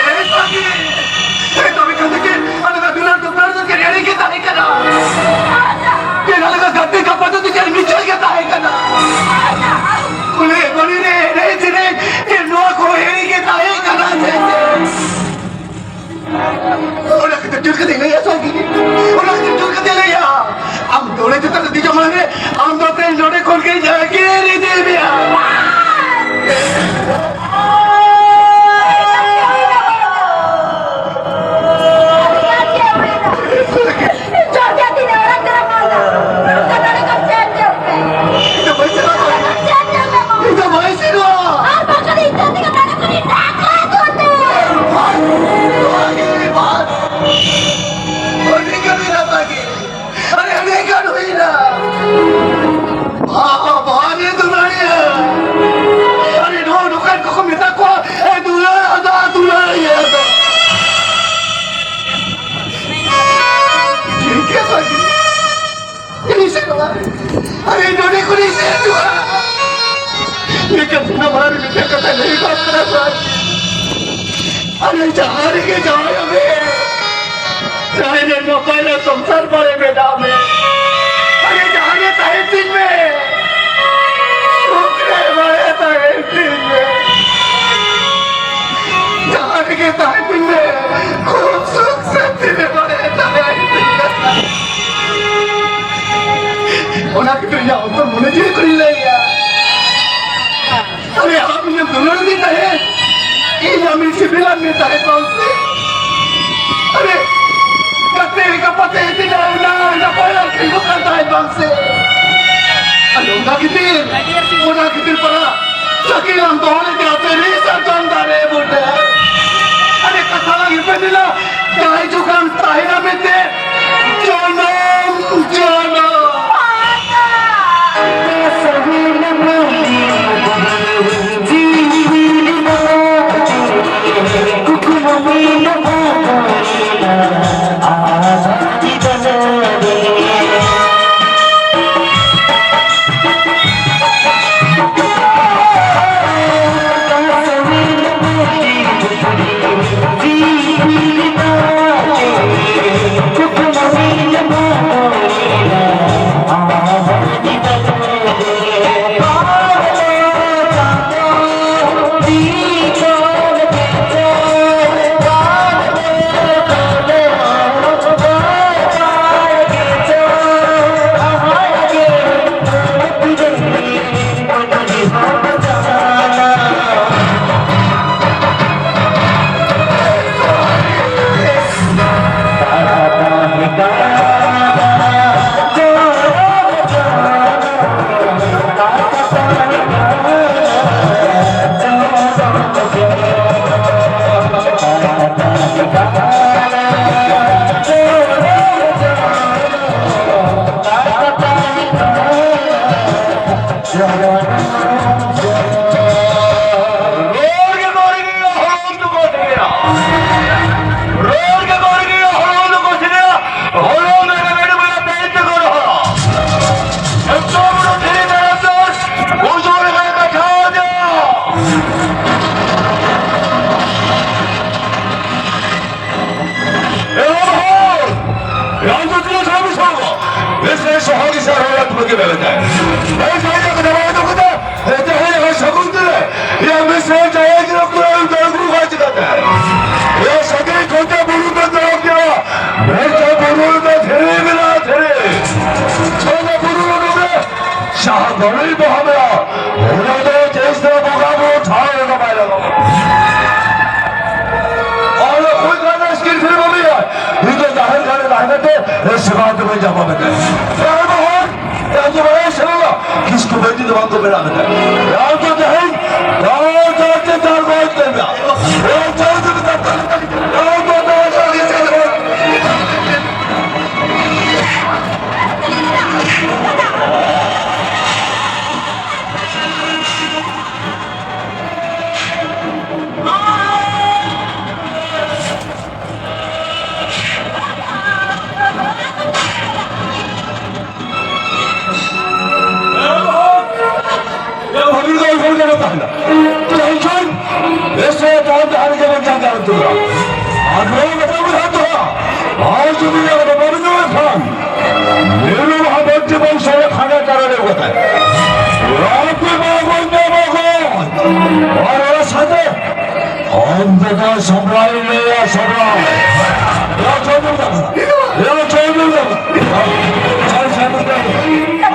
ᱮ ᱵᱟᱹᱜᱤ! ᱮ ᱛᱚᱵᱮ ᱠᱷᱟᱱ ᱫᱚ ᱪᱮᱫ? ᱟᱞᱮ ᱫᱚ ᱫᱩᱞᱟᱹᱲ ᱫᱩᱯᱞᱟᱹᱲ ᱫᱚ ᱪᱮᱫ ᱮᱲᱮ ᱜᱮ ᱛᱟᱦᱮᱸ ᱠᱟᱱᱟ? ᱪᱮᱫ ᱟᱞᱮ ᱫᱚ ᱜᱟᱛᱮ ᱠᱟᱯᱟ ᱫᱚ ᱪᱮᱫ ᱢᱤᱪᱷᱟᱹ ᱜᱮ ᱛᱟᱦᱮᱸ ᱠᱟᱱᱟ? ᱠᱩᱞᱦᱤ ᱠᱩᱞᱦᱤ ᱨᱮ ᱮᱱᱮᱡ ᱥᱮᱨᱮᱧ ᱪᱮᱫ ᱱᱚᱣᱟ ᱠᱚ ᱮᱲᱮ ᱜᱮ ᱛᱟᱦᱮᱸ ᱠᱟᱱᱟ ᱥᱮ ᱪᱮᱫ? ᱚᱱᱟ ᱠᱷᱟᱹᱛᱤᱨ ᱡᱳᱨ ᱠᱟᱛᱮ ᱞᱟᱹᱭᱟ ᱥᱟᱹᱨᱤ ᱜᱮ᱾ ᱚᱱᱟ ᱠᱷᱟᱹᱛᱤᱨ ᱡᱳᱨ ᱠᱟᱛᱮ ᱞᱟᱹᱭᱟ᱾ ᱟᱢ ᱫᱚ ᱚᱸᱰᱮ ᱪᱮᱛᱟᱱ ᱨᱮ ᱫᱮᱡᱚᱜ ᱢᱟᱲᱟᱝ ᱨᱮ ᱟᱢ ᱫᱚ ᱛᱮᱦᱮᱧ ᱱᱚᱰᱮ ᱠᱷᱚᱱ ᱜᱮ ᱡᱟᱸᱜᱮ ᱤᱫᱤ ᱢᱮᱭᱟ᱾ ᱤᱧ ᱫᱚ ᱵᱟᱹᱧ ᱥᱮᱱᱚᱜᱼᱟ᱾ ᱤᱧ ᱫᱚ ᱵᱟᱹᱧ ᱥᱮᱱᱚᱜᱼᱟ᱾ ᱵᱟᱥ, ᱱᱚᱣᱟ ᱜᱮ ᱵᱟᱥ᱾ ᱟᱹᱰᱤ ᱜᱟᱱ ᱦᱩᱭᱱᱟ ᱛᱟᱠᱤ᱾ ᱟᱨᱮ, ᱟᱹᱰᱤ ᱜᱟᱱ ᱦᱩᱭᱱᱟ᱾ ᱵᱟᱵᱟ ᱨᱮ ᱫᱩᱞᱟᱹᱲᱤᱭᱟᱹ᱾ ᱟᱨᱮ, ᱱᱚᱣᱟ ᱫᱚᱠᱟᱱ ᱠᱚᱠᱚ ᱢᱮᱛᱟ ᱠᱚᱣᱟ, ᱮ, ᱫᱩᱞᱟᱹᱲ ᱟᱫᱟ, ᱫᱩᱞᱟᱹᱲᱤᱭᱟᱹ ᱫᱚ᱾ ᱴᱷᱤᱠ ᱜᱮᱭᱟ, ᱵᱷᱟᱹᱜᱤ᱾ ᱤᱧ ᱥᱮᱱᱚᱜᱼᱟ᱾ ᱟᱨᱮ, ᱱᱚᱰᱮ ᱠᱷᱚᱱᱤᱧ ᱥᱮᱱᱚᱜᱼᱟ᱾ ᱢᱮᱱᱠᱷᱟᱱ ᱥᱟᱱᱟᱢ ᱦᱚᱲ ᱢᱤᱫᱴᱟᱝ ᱠᱟᱛᱷᱟ ᱞᱟᱹᱭ ᱵᱟᱝ ᱠᱟᱱᱟ, ᱵᱟᱝ᱾ ᱟᱨᱮ, ᱡᱟᱦᱟᱸ ᱨᱮᱜᱮ ᱡᱟᱶᱟᱭᱚᱜ ᱢᱮ, ᱛᱟᱦᱮᱸ ᱱᱟᱯᱟᱭ ᱨᱮ ᱥᱚᱝᱥᱟᱨ ᱵᱟᱲᱮ ᱢᱮ, ᱫᱟᱜ ᱢᱮ᱾ ᱟᱨᱮ, ᱡᱟᱦᱟᱸ ᱨᱮ ᱛᱟᱦᱮᱸ ᱛᱤᱧ ᱢᱮ, ᱥᱩᱠ ᱨᱮ ᱵᱟᱲᱮ ᱛᱟᱦᱮᱸ ᱛᱤᱧ ᱢᱮ᱾ ᱡᱟᱦᱟᱸ ᱨᱮᱜᱮ ᱛᱟᱦᱮᱸ ᱛᱤᱧ ᱢᱮ, ᱠᱷᱩᱵ ᱥᱩᱠ ᱥᱟᱱᱛᱤ ᱨᱮ ᱵᱟᱲᱮ ᱛᱟᱦᱮᱸ ᱛᱤᱧ ᱢᱮ᱾ ᱢᱚᱱᱮ ᱡᱤᱣᱤ ᱠᱷᱚᱱᱤᱧ ᱞᱟᱹᱭᱟ᱾ ᱟᱨᱮ, ᱟᱢ ᱤᱧᱮᱢ ᱫᱩᱞᱟᱹᱲ ᱫᱤᱧ ᱛᱟᱦᱮᱸᱫ, ᱤᱧ ᱟᱢᱤᱧ ᱥᱤᱵᱤᱞᱟᱫ ᱢᱮ ᱛᱟᱦᱮᱸᱫ ᱵᱟᱝ ᱥᱮ? ᱟᱨᱮ, ᱜᱟᱛᱮ ᱜᱟᱯᱟᱛᱮ ᱛᱤᱱᱟᱹᱜ ᱱᱟᱭ ᱱᱟᱯᱟᱭ ᱞᱟᱝ ᱠᱷᱮᱞᱳᱜ ᱠᱟᱱ ᱛᱟᱦᱮᱸᱫ ᱵᱟᱝ ᱥᱮ? ᱟᱨ ᱚᱱᱟ ᱠᱷᱟᱹᱛᱤᱨ, ᱚᱱᱟ ᱠᱷᱟᱹᱛᱤᱨ ᱯᱟᱨᱟ ᱥᱟᱹᱠᱤ ᱞᱟᱝ ᱫᱚᱦᱚ ᱞᱮᱫᱮᱭᱟ ᱟᱯᱮ ᱨᱤ ᱥᱟᱨᱡᱚᱢ ᱫᱟᱨᱮ ᱵᱩᱴᱟᱹ᱾ ᱟᱨᱮ, ᱠᱟᱛᱷᱟ ᱞᱟᱝ ᱮᱯᱮᱢ ᱮᱱᱟ, ᱡᱟᱦᱟᱸᱭ ᱡᱚᱠᱷᱚᱱ ᱛᱟᱦᱮᱱᱟ ᱢᱮᱱᱛᱮ ᱡᱚᱱᱚᱢ ᱡᱚᱱᱚᱢ᱾ ᱨᱚᱲ ᱜᱮ ᱜᱚᱨᱜᱮᱭᱟ, ᱦᱚᱲ ᱫᱚᱠᱚ ᱥᱮᱨᱮᱧᱟ, ᱦᱚᱲ ᱫᱚ ᱢᱮᱱᱟ ᱢᱮᱰᱩ ᱢᱮᱱᱟ ᱛᱮ ᱤᱧ ᱛᱮᱠᱚ ᱨᱚᱦᱚᱲᱟ᱾ ᱮᱛᱚ ᱵᱚᱲ ᱫᱷᱤᱨᱤ ᱢᱮᱨᱚᱢ ᱫᱚ ᱵᱩᱡᱷᱟᱹᱣ ᱞᱮᱠᱷᱟᱱ ᱠᱟᱛᱷᱟ ᱫᱚ᱾ ᱮ ᱵᱟᱵᱟ, ᱨᱟᱢᱪᱚᱸᱫᱽᱨᱚ ᱥᱟᱢᱤ ᱥᱟᱢᱟ, ᱵᱮᱥ ᱵᱮᱥ ᱥᱚᱦᱚ ᱜᱮ ᱥᱟᱨ ᱦᱚᱲ ᱟᱛᱢᱟ ᱜᱮ ᱵᱮᱵᱮᱛᱟᱭ᱾ ᱵᱮᱥ ᱵᱮᱥ ᱡᱟᱭᱜᱟ ᱫᱚ ᱵᱟᱭ ᱫᱚᱠᱚ ᱫᱟ, ᱮᱛᱮ ᱦᱚᱲ ᱥᱟᱹᱜᱩᱱ ᱛᱮ, ᱭᱟ ᱵᱮᱥ ᱵᱮᱥ ᱡᱟᱭᱜᱟ ᱫᱚ ᱠᱚ ᱟᱹᱜᱩ ᱠᱟᱜ ᱪᱤᱠᱟᱹᱛᱮ? ᱭᱟ ᱥᱟᱹᱜᱟᱹᱭ ᱠᱷᱚᱡᱟ ᱵᱩᱨᱩ ᱫᱚ ᱫᱚᱨᱚᱠ ᱜᱮᱭᱟ, ᱵᱷᱮᱡᱟ ᱵᱩᱨᱩ ᱫᱚ ᱫᱷᱤᱨᱤ ᱢᱮᱱᱟᱜᱼᱟ, ᱫᱷᱤᱨᱤ᱾ ᱠᱷᱚᱡᱟ ᱵᱩᱨᱩ ᱨᱮ ᱰᱩᱵᱮ, ᱩᱱᱤ ᱫᱚ ᱦᱟᱢᱮᱭᱟ, ᱩᱱᱤ ᱫᱚ ᱡᱮᱥᱮ ᱵᱚᱸᱜᱟ ᱵᱩᱨᱩ ᱴᱷᱟᱶ ᱨᱮᱫᱚ ᱵᱟᱭ ᱞᱟᱜᱟᱣᱟ᱾ ᱟᱨ ᱦᱩᱭ ᱠᱟᱱᱟ ᱥᱠᱤᱞ ᱯᱷᱤᱞᱢ ᱩᱱᱤᱭᱟᱜ, ᱱᱤᱛᱚᱜ ᱡᱟᱦᱮᱨ ᱜᱟᱲ ᱨᱮ ᱛᱟᱦᱮᱸ ᱠᱟᱛᱮ ᱥᱮᱵᱟ ᱫᱚ ᱵᱟᱭ ᱧᱟᱢᱟ ᱢᱮᱱᱛᱮ᱾ ᱵᱟᱝ ᱫᱚ ᱦᱚᱲ, ᱵᱟᱝ ᱫᱚ ᱵᱟᱲᱟᱭ ᱥᱮ ᱵᱟᱝ, ᱠᱤᱥᱠᱩ ᱵᱟᱹᱭᱫᱤ ᱫᱚ ᱵᱟᱝ ᱠᱚ ᱵᱮᱱᱟᱣ ᱢᱮᱱᱛᱮ᱾ ᱵᱟᱝ ᱫᱚ ᱛᱮᱦᱮᱧ, ᱵᱟᱝ ᱫᱚ ᱪᱮᱛᱟᱱ ᱵᱟᱝ ᱠᱚ ᱵᱮᱱᱟᱣ᱾ ᱵᱟᱝ ᱫᱚ ᱪᱮᱛᱟᱱ ᱵᱟᱝ ᱠᱚ ᱵᱮᱱᱟᱣ᱾ ᱵᱷᱟᱹᱜᱤ ᱫᱚ ᱚᱱᱠᱟ ᱜᱮ ᱛᱟᱦᱮᱱᱟ᱾ ᱡᱟᱭ ᱦᱳᱠ, ᱵᱮᱥ ᱨᱮ ᱛᱟᱦᱮᱱ ᱛᱟᱦᱮᱱ ᱜᱮ ᱵᱚᱱ ᱡᱟᱸᱜᱟ ᱩᱛᱩᱜᱼᱟ᱾ ᱟᱨ ᱱᱚᱣᱟ ᱠᱟᱛᱷᱟ ᱵᱚᱱ ᱦᱟᱛᱟᱣᱟ᱾ ᱟᱨ ᱡᱩᱫᱤ ᱱᱚᱣᱟ ᱠᱟᱛᱷᱟ ᱵᱟᱵᱚᱱ ᱧᱟᱢ ᱠᱷᱟᱱ, ᱱᱤᱨᱩ ᱢᱚᱦᱟᱵᱚᱱᱛᱤ ᱵᱚᱝᱥᱚ ᱨᱮ ᱠᱷᱟᱸᱰᱟ ᱪᱟᱨᱟ ᱞᱮ ᱠᱟᱛᱷᱟ᱾ ᱨᱟᱯᱮ ᱵᱟᱵᱚᱱ ᱧᱟᱢᱟ ᱠᱚ᱾ ᱟᱨ ᱚᱱᱟ ᱥᱟᱶᱛᱮ ᱚᱱᱛᱮ ᱫᱚ ᱥᱚᱢᱨᱟᱭ ᱞᱟᱹᱭᱟ, ᱥᱚᱢᱨᱟᱭ᱾ ᱮᱭᱟ ᱪᱚᱭᱱᱩ ᱫᱟᱫᱟ, ᱮᱭᱟ ᱪᱚᱭᱱᱩ ᱫᱟᱫᱟ᱾ ᱪᱟᱞ ᱥᱟᱱᱩ ᱫᱟᱫᱟ᱾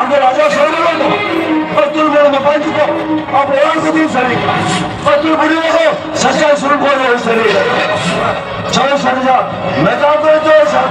ᱟᱫᱚ ᱨᱟᱡᱟ ᱥᱚᱢᱨᱟᱭ ᱫᱚ ᱟᱹᱛᱩ ᱢᱚᱬᱮ ᱢᱟᱯᱟᱭ ᱡᱩᱛᱚ᱾ ᱟᱵᱚ ᱚᱲᱟᱜ ᱠᱚ ᱫᱤᱱ ᱥᱟᱹᱨᱤ᱾ ᱟᱹᱛᱩ ᱵᱩᱰᱷᱤ ᱫᱚ ᱥᱟᱥᱟᱝ ᱥᱩᱱᱩᱢ ᱠᱚ ᱚᱡᱚᱜ ᱥᱟᱹᱨᱤ᱾ ᱪᱟᱞ ᱥᱟᱱᱩ ᱫᱟᱫᱟ, ᱢᱮᱛᱟ ᱠᱚ ᱪᱚ ᱥᱟᱱᱩ᱾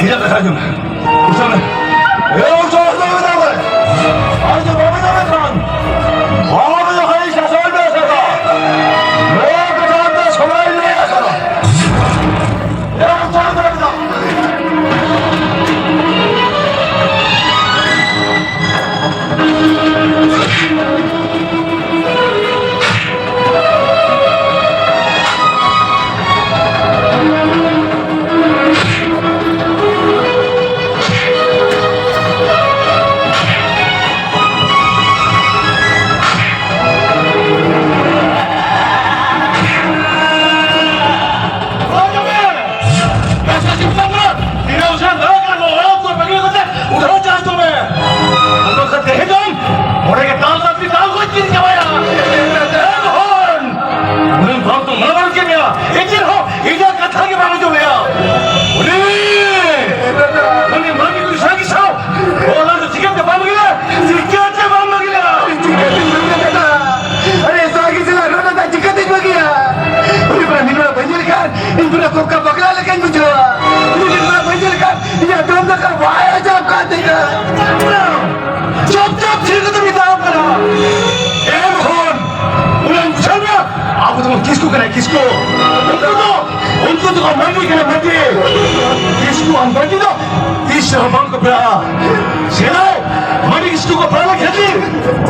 ᱤᱧᱟᱹᱜ ᱠᱟᱛᱷᱟ ᱟᱸᱡᱚᱢ ᱢᱮ᱾ ᱩᱥᱟᱹᱨᱟ᱾ ᱮ, ᱩᱥᱟᱹᱨᱟ ᱫᱚ ᱢᱮᱛᱟᱢ ᱠᱟᱱᱟ᱾ ᱟᱨ ᱡᱩᱫᱤ ᱵᱟᱢ ᱟᱸᱡᱚᱢᱮᱫ ᱠᱷᱟᱱ, ᱵᱟᱢ ᱟᱸᱡᱚᱢ ᱠᱷᱟᱱ ᱤᱧ ᱥᱟᱥᱚᱱ ᱢᱮ ᱥᱟᱥᱚᱱ᱾ ᱱᱚᱣᱟ ᱠᱟᱛᱷᱟ ᱟᱢ ᱫᱚ ᱥᱚᱢᱚᱭ ᱞᱟᱹᱭ ᱟᱠᱟᱫᱟ᱾ ᱮ, ᱩᱥᱟᱹᱨᱟ ᱫᱚ ᱢᱮᱛᱟᱢ᱾ ᱩᱰᱷᱟᱹᱣ ᱪᱟᱞᱟᱜ ᱛᱟᱢᱟ᱾ ᱟᱫᱚ ᱠᱷᱟᱱ ᱛᱮᱦᱮᱧ ᱫᱚ ᱢᱚᱬᱮ ᱜᱮ ᱛᱟᱞ ᱨᱟᱛᱨᱤ ᱛᱟᱞ ᱠᱚ ᱪᱤᱨ ᱪᱟᱵᱟᱭᱟ᱾ ᱮ ᱢᱳᱦᱚᱱ! ᱩᱱᱤ ᱵᱟᱢ ᱫᱚ ᱢᱟᱱᱟᱣ ᱠᱮᱫ ᱢᱮᱭᱟ᱾ ᱮᱱᱛᱮ ᱨᱮᱦᱚᱸ ᱤᱧᱟᱹᱜ ᱠᱟᱛᱷᱟ ᱜᱮ ᱵᱟᱢ ᱟᱸᱡᱚᱢ ᱞᱮᱭᱟ᱾ ᱩᱱᱤ, ᱩᱱᱤ ᱢᱟᱹᱱᱢᱤ ᱠᱚ ᱥᱟᱹᱨᱤ ᱥᱟᱶ ᱚᱱᱟ ᱫᱚ ᱪᱤᱠᱟᱹᱛᱮ ᱵᱟᱢ ᱵᱟᱹᱜᱤᱭᱟ? ᱪᱤᱠᱟᱹᱛᱮ ᱵᱟᱢ ᱵᱟᱹᱜᱤᱭᱟ? ᱪᱤᱠᱟᱹᱛᱮᱧ ᱵᱟᱹᱜᱤᱭᱟ ᱫᱟᱫᱟ? ᱟᱨᱮ ᱥᱟᱹᱨᱤ ᱥᱟᱶ ᱨᱚᱲ ᱫᱚ ᱪᱤᱠᱟᱹᱛᱮᱧ ᱵᱟᱹᱜᱤᱭᱟ? ᱩᱱᱤ ᱵᱮᱲᱟ ᱢᱤᱫ ᱵᱮᱲᱟ ᱵᱟᱹᱧ ᱧᱮᱞ ᱞᱮᱠᱷᱟᱱ ᱤᱧ ᱵᱮᱲᱟ ᱠᱚᱠᱟ ᱵᱟᱜᱽᱞᱟ ᱞᱮᱠᱟᱧ ᱵᱩᱡᱷᱟᱹᱣᱟ᱾ ᱩᱱᱤ ᱢᱤᱫ ᱵᱮᱲᱟ ᱵᱟᱹᱧ ᱧᱮᱞ ᱞᱮᱠᱷᱟᱱ ᱤᱧᱟᱹᱜ ᱫᱚᱢ ᱫᱟᱠᱟ ᱵᱟᱭ ᱟᱸᱡᱚᱢ ᱠᱟᱱ ᱛᱤᱧᱟ᱾ ᱪᱩᱯ ᱪᱩᱯ ᱛᱷᱤᱨ ᱠᱟᱛᱮ ᱢᱮᱛᱟᱣ ᱠᱟᱱᱟ᱾ ᱮ ᱢᱳᱦᱚᱱ, ᱩᱱᱤ ᱵᱩᱡᱷᱟᱹᱣ ᱢᱮ, ᱟᱵᱚ ᱫᱚᱵᱚᱱ ᱠᱤᱥᱠᱩ ᱠᱟᱱᱟ, ᱠᱤᱥᱠᱩ᱾ ᱩᱱᱠᱩ ᱫᱚ, ᱩᱱᱠᱩ ᱫᱚᱠᱚ ᱢᱟᱹᱱᱢᱤ ᱠᱟᱱᱟ, ᱢᱟᱹᱱᱢᱤ᱾ ᱠᱤᱥᱠᱩ ᱟᱨ ᱢᱟᱹᱱᱢᱤ ᱫᱚ ᱛᱤᱥ ᱨᱮᱦᱚᱸ ᱵᱟᱝ ᱠᱚ ᱯᱮᱲᱟᱜᱼᱟ᱾ ᱥᱮᱫᱟᱭ ᱢᱟᱹᱱᱢᱤ ᱠᱤᱥᱠᱩ ᱠᱚ ᱯᱮᱲᱟ ᱞᱮᱱ ᱠᱷᱟᱹᱛᱤᱨ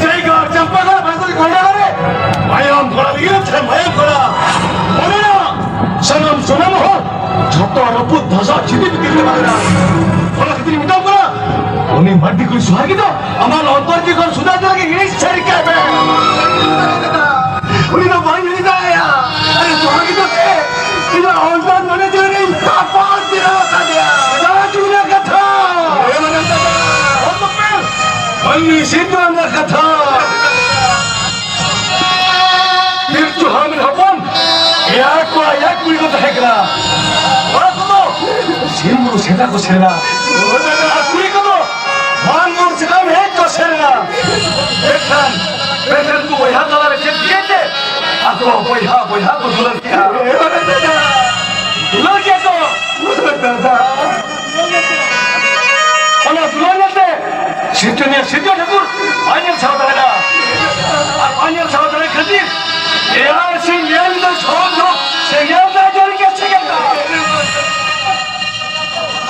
ᱡᱟᱭᱜᱟ ᱪᱟᱢᱯᱟᱜᱟᱲ ᱵᱟᱡᱟᱨ ᱠᱚ ᱦᱟᱸᱰᱟ ᱨᱮ ᱢᱟᱭᱟᱢ ᱠᱚᱲᱟ ᱞᱟᱹᱜᱤᱫ ᱛᱮ ᱢᱟᱭᱟᱢ ᱠᱚᱲᱟ᱾ ᱚᱱᱟ ᱥᱟᱱᱟᱢ ᱥᱟᱱᱟᱢ ᱦᱚᱲ ᱡᱷᱚᱛᱚ ᱨᱟᱹᱯᱩᱫ ᱫᱷᱟᱥᱟᱣ ᱪᱷᱤᱛᱤ ᱵᱤᱛᱤᱞ ᱪᱟᱵᱟ ᱞᱮᱱᱟ᱾ ᱚᱱᱟ ᱠᱷᱟᱹᱛᱤᱨ ᱤᱧ ᱢᱮᱛᱟᱢ ᱠᱟᱱᱟ, ᱩᱱᱤ ᱢᱟᱹᱨᱰᱤ ᱠᱩᱲᱤ ᱥᱚᱦᱟᱜᱤ ᱫᱚ ᱟᱢᱟᱜ ᱚᱱᱛᱚᱨ ᱡᱤᱣᱤ ᱠᱷᱚᱱ ᱥᱩᱫᱷᱟᱹ ᱩᱛᱟᱹᱨ ᱞᱟᱹᱜᱤᱫ ᱦᱤᱲᱤᱧ ᱥᱟᱹᱨᱤ ᱠᱟᱭ ᱢᱮ᱾ ᱩᱱᱤ ᱫᱚ ᱵᱟᱹᱧ ᱦᱤᱲᱤᱧ ᱫᱟᱲᱮᱭᱟᱜᱼᱟ᱾ ᱟᱨᱮ ᱥᱚᱦᱟᱜᱤ ᱫᱚ ᱪᱮᱫ? ᱤᱧᱟᱹᱜ ᱚᱱᱛᱚᱨ ᱢᱚᱱᱮ ᱡᱤᱣᱤ ᱨᱤᱧ ᱛᱟᱯᱟᱢ ᱡᱤᱨᱟᱹᱣ ᱟᱠᱟᱫᱮᱭᱟ᱾ ᱨᱟᱡᱽ ᱨᱮᱱᱟᱜ ᱠᱟᱛᱷᱟ᱾ ᱢᱟᱹᱱᱢᱤ ᱥᱤᱨᱡᱚᱱ ᱨᱮᱱᱟᱜ ᱠᱟᱛᱷᱟ᱾ ᱯᱤᱞᱪᱩ ᱦᱟᱲᱟᱢ ᱨᱮᱱ ᱦᱚᱯᱚᱱ ᱮᱭᱟᱭ ᱠᱚᱲᱟ ᱮᱭᱟᱭ ᱠᱩᱲᱤ ᱠᱚ ᱛᱟᱦᱮᱸ ᱠᱟᱱᱟ᱾ ᱠᱚᱲᱟ ᱠᱚᱫᱚ ᱥᱤᱢ ᱵᱩᱨᱩ ᱥᱮᱸᱫᱽᱨᱟ ᱠᱚ ᱥᱮᱱ ᱮᱱᱟ᱾ ᱟᱨ ᱠᱩᱲᱤ ᱠᱚᱫᱚ ᱢᱟᱱ ᱵᱩᱨᱩ ᱥᱟᱠᱟᱢ ᱦᱮᱡ ᱠᱚ ᱥᱮᱱ ᱮᱱᱟ᱾ ᱢᱮᱱᱠᱷᱟᱱ, ᱢᱮᱱᱠᱷᱟᱱ ᱩᱱᱠᱩ ᱵᱚᱭᱦᱟ ᱛᱟᱞᱟᱨᱮ ᱪᱮᱫ ᱪᱤᱠᱟᱹᱭᱮᱱ ᱛᱮ? ᱟᱠᱚ ᱵᱚᱭᱦᱟ, ᱵᱚᱭᱦᱟ ᱠᱚ ᱫᱩᱞᱟᱹᱲ ᱠᱮᱫᱼᱟ᱾ ᱫᱩᱞᱟᱹᱲ ᱠᱮᱫ ᱠᱚ᱾ ᱫᱟᱫᱟ᱾ ᱚᱱᱟ ᱫᱩᱞᱟᱹᱲ ᱧᱮᱞᱛᱮ ᱥᱤᱨᱡᱚᱱᱤᱭᱟᱹ ᱥᱤᱨᱡᱚᱱ ᱴᱷᱟᱹᱠᱩᱨ ᱵᱟᱭ ᱧᱮᱞ ᱥᱟᱦᱟᱣ ᱫᱟᱲᱮᱭᱟᱫᱟ᱾ ᱟᱨ ᱵᱟᱭ ᱧᱮᱞ ᱥᱟᱦᱟᱣ ᱫᱟᱲᱮ ᱠᱷᱟᱹᱛᱤᱨ ᱮᱭᱟᱭ ᱥᱤᱧ ᱮᱭᱟᱭ ᱧᱤᱫᱟᱹ ᱥᱚᱦᱚᱫ ᱫᱚ ᱥᱮᱸᱜᱮᱞ ᱫᱟᱜ ᱡᱟᱹᱲᱤ ᱜᱮ ᱥᱮᱸᱜᱮᱞ ᱫᱟᱜ᱾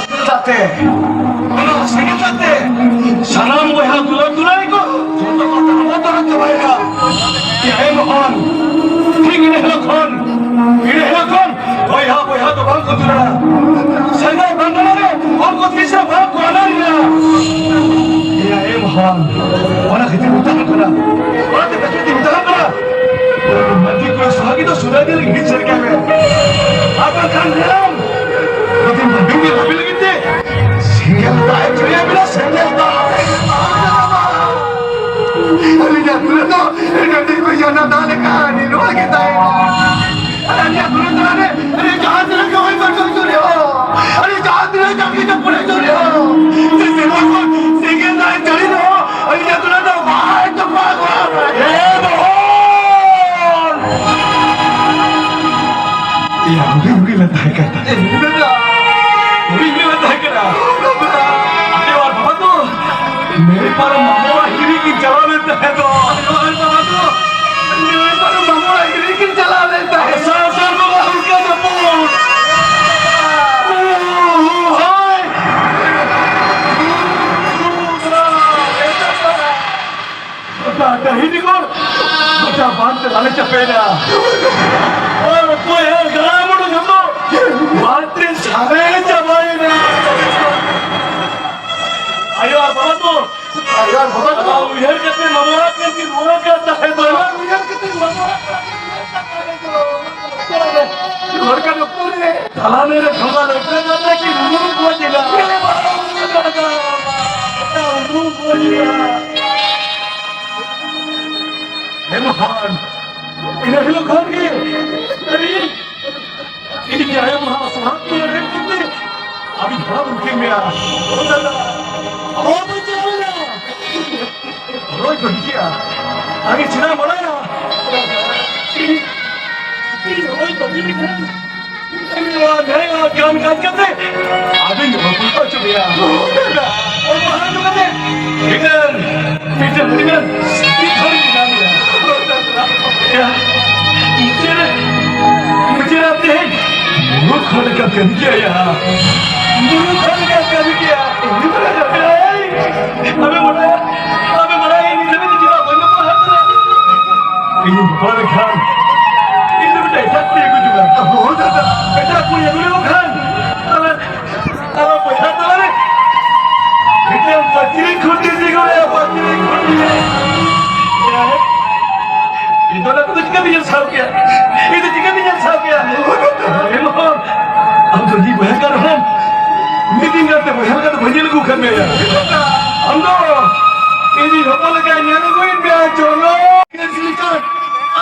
ᱥᱮᱸᱜᱮᱞ ᱫᱟᱜ ᱛᱮ, ᱚᱱᱟ ᱥᱮᱸᱜᱮᱞ ᱫᱟᱜ ᱛᱮ ᱥᱟᱱᱟᱢ ᱵᱚᱭᱦᱟ ᱫᱩᱞᱟᱹᱲ ᱫᱩᱞᱟᱹᱲᱤ ᱠᱚ ᱡᱚᱛᱚ ᱠᱚ ᱛᱟᱲᱟᱢ ᱛᱟᱲᱟᱢ ᱪᱟᱵᱟᱭᱮᱱᱟ᱾ ᱮᱭᱟᱭ ᱢᱚᱦᱚᱱ, ᱴᱷᱤᱠ ᱤᱱᱟᱹ ᱦᱤᱞᱳᱜ ᱠᱷᱚᱱ, ᱤᱱᱟᱹ ᱦᱤᱞᱳᱜ ᱠᱷᱚᱱ ᱵᱚᱭᱦᱟ ᱵᱚᱭᱦᱟ ᱫᱚ ᱵᱟᱝ ᱠᱚ ᱫᱩᱞᱟᱹᱲᱟ᱾ ᱥᱮᱸᱜᱮᱞ ᱵᱟᱝ ᱫᱩᱞᱟᱹᱲ ᱨᱮ ᱦᱚᱲ ᱠᱚ ᱛᱤᱥ ᱨᱮ ᱵᱟᱝ ᱠᱚ ᱟᱱᱟᱨᱤᱭᱟ᱾ ᱮᱭᱟᱭ ᱢᱚᱦᱚᱱ, ᱚᱱᱟ ᱠᱷᱟᱹᱛᱤᱨ ᱢᱮᱛᱟᱜ ᱠᱟᱱᱟ, ᱚᱱᱟᱛᱮ ᱠᱟᱹᱴᱤᱡ ᱢᱮᱛᱟᱜ ᱠᱟᱱᱟ, ᱢᱟᱹᱡᱷᱤ ᱠᱚᱲᱟ ᱥᱚᱦᱟᱜᱤ ᱫᱚ ᱥᱩᱫᱷᱟᱹ ᱜᱮ ᱞᱟᱹᱜᱤᱫ ᱥᱮᱨ ᱠᱟᱜ ᱢᱮ᱾ ᱟᱨ ᱵᱟᱝᱠᱷᱟᱱ ᱧᱮᱞᱟᱢ, ᱡᱩᱫᱤ ᱢᱟᱹᱱᱢᱤ ᱜᱮ ᱵᱷᱟᱹᱜᱤ ᱞᱟᱹᱜᱤᱫ ᱛᱮ ᱥᱮᱸᱜᱮᱞ ᱫᱟᱜ ᱮ ᱡᱟᱹᱲᱤᱭᱟ ᱵᱤᱱᱟ, ᱥᱮᱸᱜᱮᱞ ᱫᱟᱜ᱾ ᱟᱹᱞᱤᱧᱟᱜ ᱫᱩᱞᱟᱹᱲ ᱫᱚ ᱰᱟᱹᱰᱤ ᱠᱚ ᱡᱚᱱᱟ ᱫᱟᱜ ᱞᱮᱠᱟ ᱱᱤᱨᱢᱟᱞ ᱜᱮ ᱛᱟᱦᱮᱱᱟ᱾ ᱟᱨ ᱟᱹᱞᱤᱧᱟᱜ ᱫᱩᱞᱟᱹᱲ ᱛᱟᱞᱟ ᱨᱮ ᱟᱹᱞᱤᱧ ᱡᱟᱦᱟᱸ ᱛᱤᱱᱟᱹᱜ ᱜᱮ ᱦᱚᱭ ᱵᱟᱨᱰᱩ ᱡᱩᱨᱤ ᱦᱚᱸ, ᱟᱹᱞᱤᱧ ᱡᱟᱦᱟᱸ ᱛᱤᱱᱟᱹᱜ ᱡᱟᱹᱯᱩᱫ ᱡᱟᱹᱯᱩᱫ ᱡᱩᱨᱤ ᱦᱚᱸ, ᱥᱮ ᱥᱮᱨᱢᱟ ᱠᱷᱚᱱ ᱥᱮᱸᱜᱮᱞ ᱫᱟᱜ ᱡᱟᱹᱲᱤ ᱨᱮᱦᱚᱸ, ᱟᱹᱞᱤᱧᱟᱜ ᱫᱩᱞᱟᱹᱲ ᱫᱚ ᱵᱟᱭ ᱛᱚᱯᱟᱜᱚᱜᱼᱟ᱾ ᱮ ᱢᱚᱦᱚᱱ! ᱮᱭᱟ, ᱦᱩᱰᱤᱧ ᱦᱩᱰᱤᱧ ᱞᱮ ᱛᱟᱦᱮᱸ ᱠᱟᱱ ᱛᱟᱦᱮᱸ᱾ ᱦᱩᱰᱤᱧ ᱦᱩᱰᱤᱧ ᱞᱮ ᱛᱟᱦᱮᱸ ᱠᱟᱱᱟ᱾ ᱟᱞᱮ ᱟᱨ ᱵᱟᱵᱟ ᱫᱚ ᱱᱟᱹᱭ ᱯᱟᱨᱚᱢ ᱢᱟᱢᱚ ᱚᱲᱟᱜ ᱦᱤᱨᱤ ᱠᱤᱱ ᱪᱟᱞᱟᱣ ᱞᱮᱱ ᱛᱟᱦᱮᱸ ᱫᱚ᱾ ᱟᱞᱮ ᱟᱨ ᱵᱟᱵᱟ ᱫᱚ ᱱᱟᱹᱭ ᱯᱟᱨᱚᱢ ᱢᱟᱢᱚ ᱚᱲᱟᱜ ᱦᱤᱨᱤ ᱠᱤᱱ ᱪᱟᱞᱟᱣ ᱞᱮᱱ ᱛᱟᱦᱮᱸ᱾ ᱥᱟᱨ ᱥᱟᱨ ᱵᱟᱵᱟ ᱩᱞᱠᱟ ᱡᱟᱹᱯᱩᱫ᱾ ᱦᱳᱭ᱾ ᱜᱚᱴᱟ ᱰᱟᱹᱦᱤ ᱰᱤᱜᱚᱨ, ᱜᱚᱴᱟ ᱵᱟᱸᱫᱽ ᱛᱟᱞᱟᱞᱮ ᱪᱟᱯᱮᱭᱮᱱᱟ᱾ ᱟᱨ ᱚᱠᱚᱭ ᱦᱚᱸ ᱜᱟᱰᱟ ᱢᱩᱰᱩ ᱡᱷᱚᱛᱚ ᱵᱟᱸᱫᱽ ᱛᱮ ᱥᱟᱵᱮ ᱪᱟᱵᱟᱭᱮᱱᱟ᱾ ᱟᱭᱳ ᱟᱨ ᱵᱟᱵᱟ ᱫᱚ, ᱟᱭᱳ ᱟᱨ ᱵᱟᱵᱟ ᱫᱚ ᱚᱱᱟ ᱩᱭᱦᱟᱹᱨ ᱠᱟᱛᱮ ᱢᱟᱢᱟ ᱚᱲᱟᱜ ᱠᱷᱚᱱ ᱠᱤᱱ ᱨᱩᱣᱟᱹᱲ ᱠᱟᱱ ᱛᱟᱦᱮᱸ ᱫᱚ᱾ ᱚᱱᱟ ᱩᱭᱦᱟᱹᱨ ᱠᱟᱛᱮ ᱢᱟᱢᱟ ᱚᱲᱟᱜ ᱠᱷᱚᱱ ᱠᱤᱱ ᱨᱩᱣᱟᱹᱲ ᱠᱟᱱ ᱛᱟᱦᱮᱸ ᱫᱚ᱾ ᱨᱩᱣᱟᱹᱲ ᱠᱟᱱ ᱚᱠᱛᱚ ᱨᱮ ᱛᱟᱞᱟ ᱱᱟᱹᱭ ᱨᱮ ᱰᱷᱚᱸᱜᱟ ᱞᱮ ᱩᱴᱟᱹ ᱠᱟᱛᱮ ᱠᱤᱱ ᱨᱩᱣᱟᱹᱲ ᱜᱚᱫ ᱮᱱᱟ᱾ ᱮ ᱢᱚᱦᱚᱱ, ᱤᱱᱟᱹ ᱦᱤᱞᱳᱜ ᱠᱷᱚᱱ ᱜᱮ ᱟᱹᱰᱤ, ᱤᱧ ᱟᱭᱳ ᱢᱟᱦᱟ ᱥᱚᱦᱟᱜ ᱠᱚ ᱮᱱᱮᱡ ᱠᱟᱛᱮ ᱟᱹᱰᱤ ᱦᱚᱲ ᱩᱱᱠᱤᱱ ᱢᱮᱭᱟ᱾ ᱚ ᱫᱟᱫᱟ, ᱚ ᱫᱟᱫᱟ, ᱨᱚᱲ ᱵᱟᱹᱜᱤ ᱠᱮᱜᱼᱟ᱾ ᱟᱹᱰᱤ ᱪᱮᱦᱨᱟ ᱵᱟᱲᱟᱭᱟ᱾ ᱤᱧ ᱨᱚᱲ ᱵᱟᱹᱜᱤ ᱞᱮᱠᱷᱟᱱ ᱱᱚᱣᱟ ᱱᱟᱭᱟ ᱜᱟᱱ ᱠᱟᱱ ᱠᱟᱛᱮ ᱟᱫᱚᱧ ᱚᱞ ᱯᱟᱲᱦᱟᱣ ᱦᱚᱪᱚ ᱢᱮᱭᱟ᱾ ᱚᱞ ᱯᱟᱲᱦᱟᱣ ᱦᱚᱪᱚ ᱠᱟᱛᱮ ᱢᱤᱫᱴᱟᱝ, ᱢᱤᱫᱴᱟᱝ ᱟᱹᱰᱤ ᱜᱟᱱ ᱪᱤᱛᱟᱹᱨ ᱤᱧ ᱵᱮᱱᱟᱣ ᱢᱮᱭᱟ᱾ ᱭᱟ, ᱤᱧ ᱪᱮᱫ, ᱤᱧ ᱪᱮᱫ ᱛᱮᱦᱮᱧ ᱢᱩᱨᱩᱠᱷ ᱦᱚᱲ ᱞᱮᱠᱟ ᱠᱟᱹᱢᱤ ᱠᱮᱭᱟ ᱭᱟ᱾ ᱢᱩᱨᱩᱠᱷ ᱦᱚᱲ ᱞᱮᱠᱟ ᱠᱟᱹᱢᱤ ᱠᱮᱭᱟ᱾ ᱟᱯᱮ ᱵᱟᱲᱟᱭᱟ, ᱟᱯᱮ ᱵᱟᱲᱟᱭᱟ, ᱤᱧ ᱱᱤᱛ ᱦᱟᱹᱵᱤᱡ ᱛᱮ ᱪᱮᱫᱟᱜ ᱵᱟᱹᱧ ᱵᱟᱯᱞᱟ ᱟᱠᱟᱱᱟ? ᱤᱧ ᱵᱟᱯᱞᱟ ᱞᱮᱠᱷᱟᱱ ᱤᱧ ᱫᱚ ᱢᱤᱫᱴᱟᱝ ᱮᱴᱟᱜ ᱠᱩᱲᱤ ᱟᱹᱜᱩ ᱡᱚᱝᱟ᱾ ᱦᱳᱭ ᱫᱟᱫᱟ, ᱮᱴᱟᱜ ᱠᱩᱲᱤ ᱟᱹᱜᱩ ᱞᱮᱠᱚ ᱠᱷᱟᱱ ᱟᱞᱮ, ᱟᱞᱮ ᱵᱚᱭᱦᱟ ᱛᱟᱞᱟᱨᱮ ᱢᱤᱫᱴᱟᱝ ᱯᱟᱹᱪᱨᱤ ᱠᱷᱩᱱᱴᱤ ᱛᱤᱸᱜᱩᱱᱟ, ᱯᱟᱹᱪᱨᱤ ᱠᱷᱩᱱᱴᱤ᱾ ᱤᱧ ᱫᱚ ᱚᱱᱟ ᱠᱚᱫᱚ ᱪᱤᱠᱟᱹᱛᱤᱧ ᱧᱮᱞ ᱥᱟᱦᱟᱣ ᱠᱮᱭᱟ? ᱤᱧ ᱫᱚ ᱪᱤᱠᱟᱹᱛᱤᱧ ᱧᱮᱞ ᱥᱟᱦᱟᱣ ᱠᱮᱭᱟ? ᱮ ᱢᱚᱦᱚᱱ, ᱟᱢ ᱫᱚ ᱤᱧ ᱵᱚᱭᱦᱟ ᱠᱟᱱ ᱨᱮᱦᱚᱸᱢ, ᱢᱤᱫ ᱫᱤᱱ ᱜᱟᱱᱛᱮ ᱵᱚᱭᱦᱟ ᱞᱮᱠᱟᱛᱮ ᱵᱟᱹᱧ ᱧᱮᱞ ᱟᱹᱜᱩ ᱠᱟᱫ ᱢᱮᱭᱟ᱾ ᱟᱢ ᱫᱚ ᱤᱧᱤᱡ ᱦᱚᱯᱚᱱ ᱞᱮᱠᱟ ᱧᱮᱞ ᱟᱹᱜᱩᱭᱮᱫ ᱢᱮᱭᱟ, ᱪᱚᱞᱚ᱾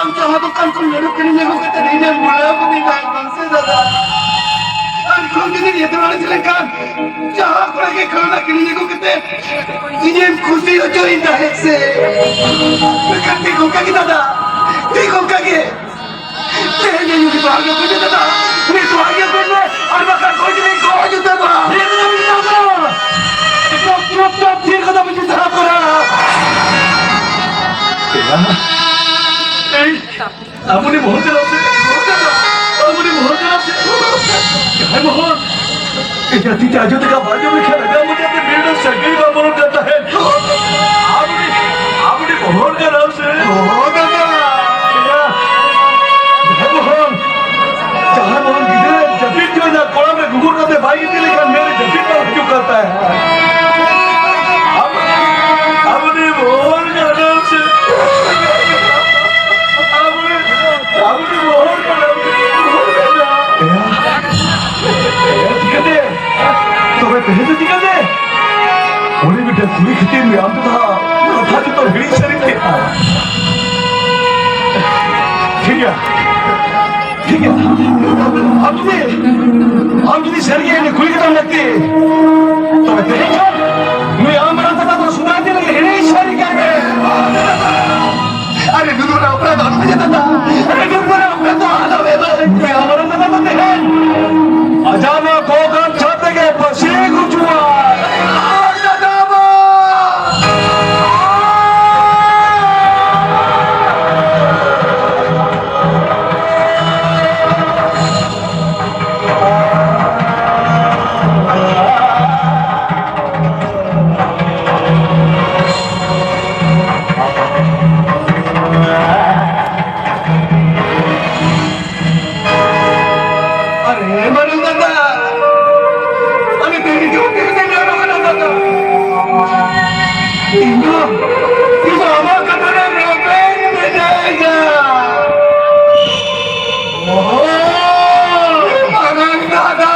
ᱟᱢ ᱡᱟᱦᱟᱸ ᱫᱚᱠᱟᱱ ᱠᱷᱚᱱ ᱢᱮᱨᱚᱢ ᱠᱤᱨᱤᱧ ᱟᱹᱜᱩ ᱠᱟᱛᱮ ᱤᱧᱮᱢ ᱵᱷᱩᱞᱟᱹᱣ ᱠᱟᱹᱫᱤᱧ ᱛᱟᱦᱮᱸ ᱵᱟᱝ ᱥᱮ ᱫᱟᱫᱟ? ᱟᱨ ᱠᱷᱚᱱ ᱡᱩᱫᱤ ᱮᱛᱚ ᱵᱟᱲᱟ ᱞᱮᱱᱠᱷᱟᱱ ᱡᱟᱦᱟᱸ ᱠᱚᱨᱮ ᱜᱮ ᱠᱷᱮᱞᱱᱟ ᱠᱤᱨᱤᱧ ᱟᱹᱜᱩ ᱠᱟᱛᱮ ᱤᱧᱮᱢ ᱠᱩᱥᱤ ᱦᱚᱪᱚᱭᱤᱧ ᱛᱟᱦᱮᱸᱫ ᱥᱮ? ᱢᱮᱱᱠᱷᱟᱱ ᱴᱷᱤᱠ ᱚᱱᱠᱟ ᱜᱮ ᱫᱟᱫᱟ, ᱴᱷᱤᱠ ᱚᱱᱠᱟ ᱜᱮ᱾ ᱛᱮᱦᱮᱧ ᱟᱹᱭᱩᱵ ᱜᱮ ᱵᱟᱦᱟ ᱜᱮ ᱚᱠᱚᱭ ᱫᱟᱫᱟ? ᱩᱱᱤ ᱛᱚᱣᱟ ᱜᱮ ᱚᱠᱚᱭ ᱢᱮ? ᱟᱨ ᱵᱟᱠᱷᱟᱱ ᱚᱠᱚᱭ ᱡᱩᱫᱤ ᱜᱚᱲᱚ ᱡᱩᱛᱟᱹ ᱫᱚ? ᱱᱤᱭᱟᱹ ᱫᱚ ᱢᱤᱫ ᱫᱷᱟᱣ ᱫᱚ ᱪᱩᱯ, ᱪᱩᱯ, ᱪᱩᱯ, ᱛᱷᱤᱨ ᱠᱚᱫᱚ ᱵᱤᱱ ᱥᱟᱦᱟ ᱠᱚᱨᱟ᱾ ᱮᱭᱟ, ᱮᱭ, ᱟᱢᱩᱱᱤ ᱢᱚᱦᱚᱱ ᱠᱟᱱᱟ ᱥᱮ? ᱟᱢᱩᱱᱤ ᱢᱚᱦᱚᱱ ᱠᱟᱱᱟ ᱥᱮ? ᱡᱟᱦᱟᱸᱭ ᱢᱚᱦᱚᱱ, ᱮᱴᱟᱜ ᱛᱤ ᱛᱮ ᱟᱡᱚ ᱛᱮ ᱠᱟ ᱵᱟᱡᱚ ᱢᱮ ᱠᱷᱟᱱ ᱟᱜᱟᱢ ᱢᱚᱪᱟ ᱛᱮ ᱵᱤᱨ ᱨᱮ ᱥᱟᱹᱜᱟᱹᱭ ᱵᱟᱝ ᱵᱚᱞᱚᱱ ᱠᱟᱱ ᱛᱟᱦᱮᱸᱫ᱾ ᱟᱢᱩᱱᱤ, ᱟᱢᱩᱱᱤ ᱢᱚᱦᱚᱱ ᱠᱟᱱᱟ ᱥᱮ? ᱢᱚᱦᱚᱱ ᱫᱟᱫᱟ᱾ ᱮᱭᱟ, ᱡᱟᱦᱟᱸᱭ ᱢᱚᱦᱚᱱ, ᱡᱟᱦᱟᱸᱭ ᱢᱚᱦᱚᱱ ᱜᱤᱫᱽᱨᱟᱹ ᱡᱟᱹᱯᱤᱫ ᱡᱚᱦᱚᱜ ᱡᱟᱦᱟᱸ ᱠᱚᱲᱟᱢ ᱨᱮ ᱜᱩᱜᱩᱨ ᱠᱟᱛᱮ ᱵᱟᱭ ᱜᱤᱛᱤᱡ ᱞᱮᱠᱷᱟᱱ ᱢᱮᱫ ᱨᱮ ᱡᱟᱹᱯᱤᱫ ᱵᱟᱝ ᱦᱤᱡᱩᱜ ᱠᱟᱱ ᱛᱟᱦᱮᱸᱫ᱾ ᱟᱢᱩᱱᱤ, ᱟᱢᱩᱱᱤ ᱢᱚᱦᱚᱱ ᱠᱟᱱᱟ ᱥᱮ? ᱟᱢᱩᱱᱤ, ᱟᱢᱩᱱᱤ ᱢᱚᱦᱚᱱ ᱠᱟᱱᱟ ᱥᱮ? ᱮᱭᱟ, ᱮᱭᱟ, ᱪᱤᱠᱟᱹᱛᱮ? ᱛᱚᱵᱮ ᱛᱮᱦᱮᱧ ᱫᱚ ᱪᱤᱠᱟᱹᱛᱮ? ᱩᱱᱤ ᱢᱤᱫᱴᱮᱱ ᱠᱩᱲᱤ ᱠᱷᱟᱹᱛᱤᱨ ᱱᱩᱭ ᱟᱢ ᱫᱚ ᱠᱟᱛᱷᱟ ᱡᱚᱛᱚ ᱦᱤᱲᱤᱧ ᱥᱟᱹᱨᱤ ᱠᱮᱫᱼᱟ᱾ ᱴᱷᱤᱠ ᱜᱮᱭᱟ, ᱴᱷᱤᱠ ᱜᱮᱭᱟ᱾ ᱟᱢ ᱡᱩᱫᱤ, ᱟᱢ ᱡᱩᱫᱤ ᱥᱟᱹᱨᱤ ᱜᱮ ᱩᱱᱤ ᱠᱩᱲᱤ ᱠᱟᱛᱷᱟᱢ ᱞᱟᱹᱠᱛᱤ, ᱛᱚᱵᱮ ᱛᱮᱦᱮᱧ ᱠᱷᱚᱱ ᱱᱩᱭ ᱟᱢ ᱢᱟᱨᱟᱝ ᱠᱟᱛᱷᱟ ᱫᱚ ᱥᱩᱫᱷᱟᱹᱨ ᱫᱤᱱ ᱞᱟᱹᱜᱤᱫ ᱦᱤᱲᱤᱧ ᱥᱟᱹᱨᱤ ᱠᱟᱭ ᱢᱮ᱾ ᱟᱨᱮ ᱱᱩᱱᱩ ᱨᱮ ᱚᱯᱨᱟᱫᱷ ᱟᱞᱚᱢ ᱢᱮᱱᱟ ᱫᱟᱫᱟ᱾ ᱟᱨᱮ ᱱᱩᱱᱩ ᱨᱮ ᱚᱯᱨᱟᱫᱷ ᱟᱞᱚᱢ ᱢᱮᱱᱟ᱾ ᱱᱩᱭ ᱟᱢ ᱢᱟᱨᱟᱝ ᱠᱟᱛᱷᱟ ᱫᱚ ᱛᱮᱦᱮᱧ ᱦᱮᱸ, ᱵᱟᱹᱱᱩ ᱫᱟᱫᱟ, ᱟᱞᱮ ᱛᱮᱦᱮᱧ ᱡᱚᱢ ᱛᱮ ᱥᱮᱴᱮᱨᱚᱜ ᱠᱟᱱᱟ ᱫᱟᱫᱟ᱾ ᱤᱧ ᱫᱚ, ᱤᱧ ᱫᱚ ᱟᱢᱟᱜ ᱠᱟᱛᱷᱟ ᱨᱮ ᱨᱮᱵᱮᱱ ᱢᱮᱱᱟᱭᱟ᱾ ᱳᱦᱳ, ᱢᱟᱨᱟᱝ ᱫᱟᱫᱟ᱾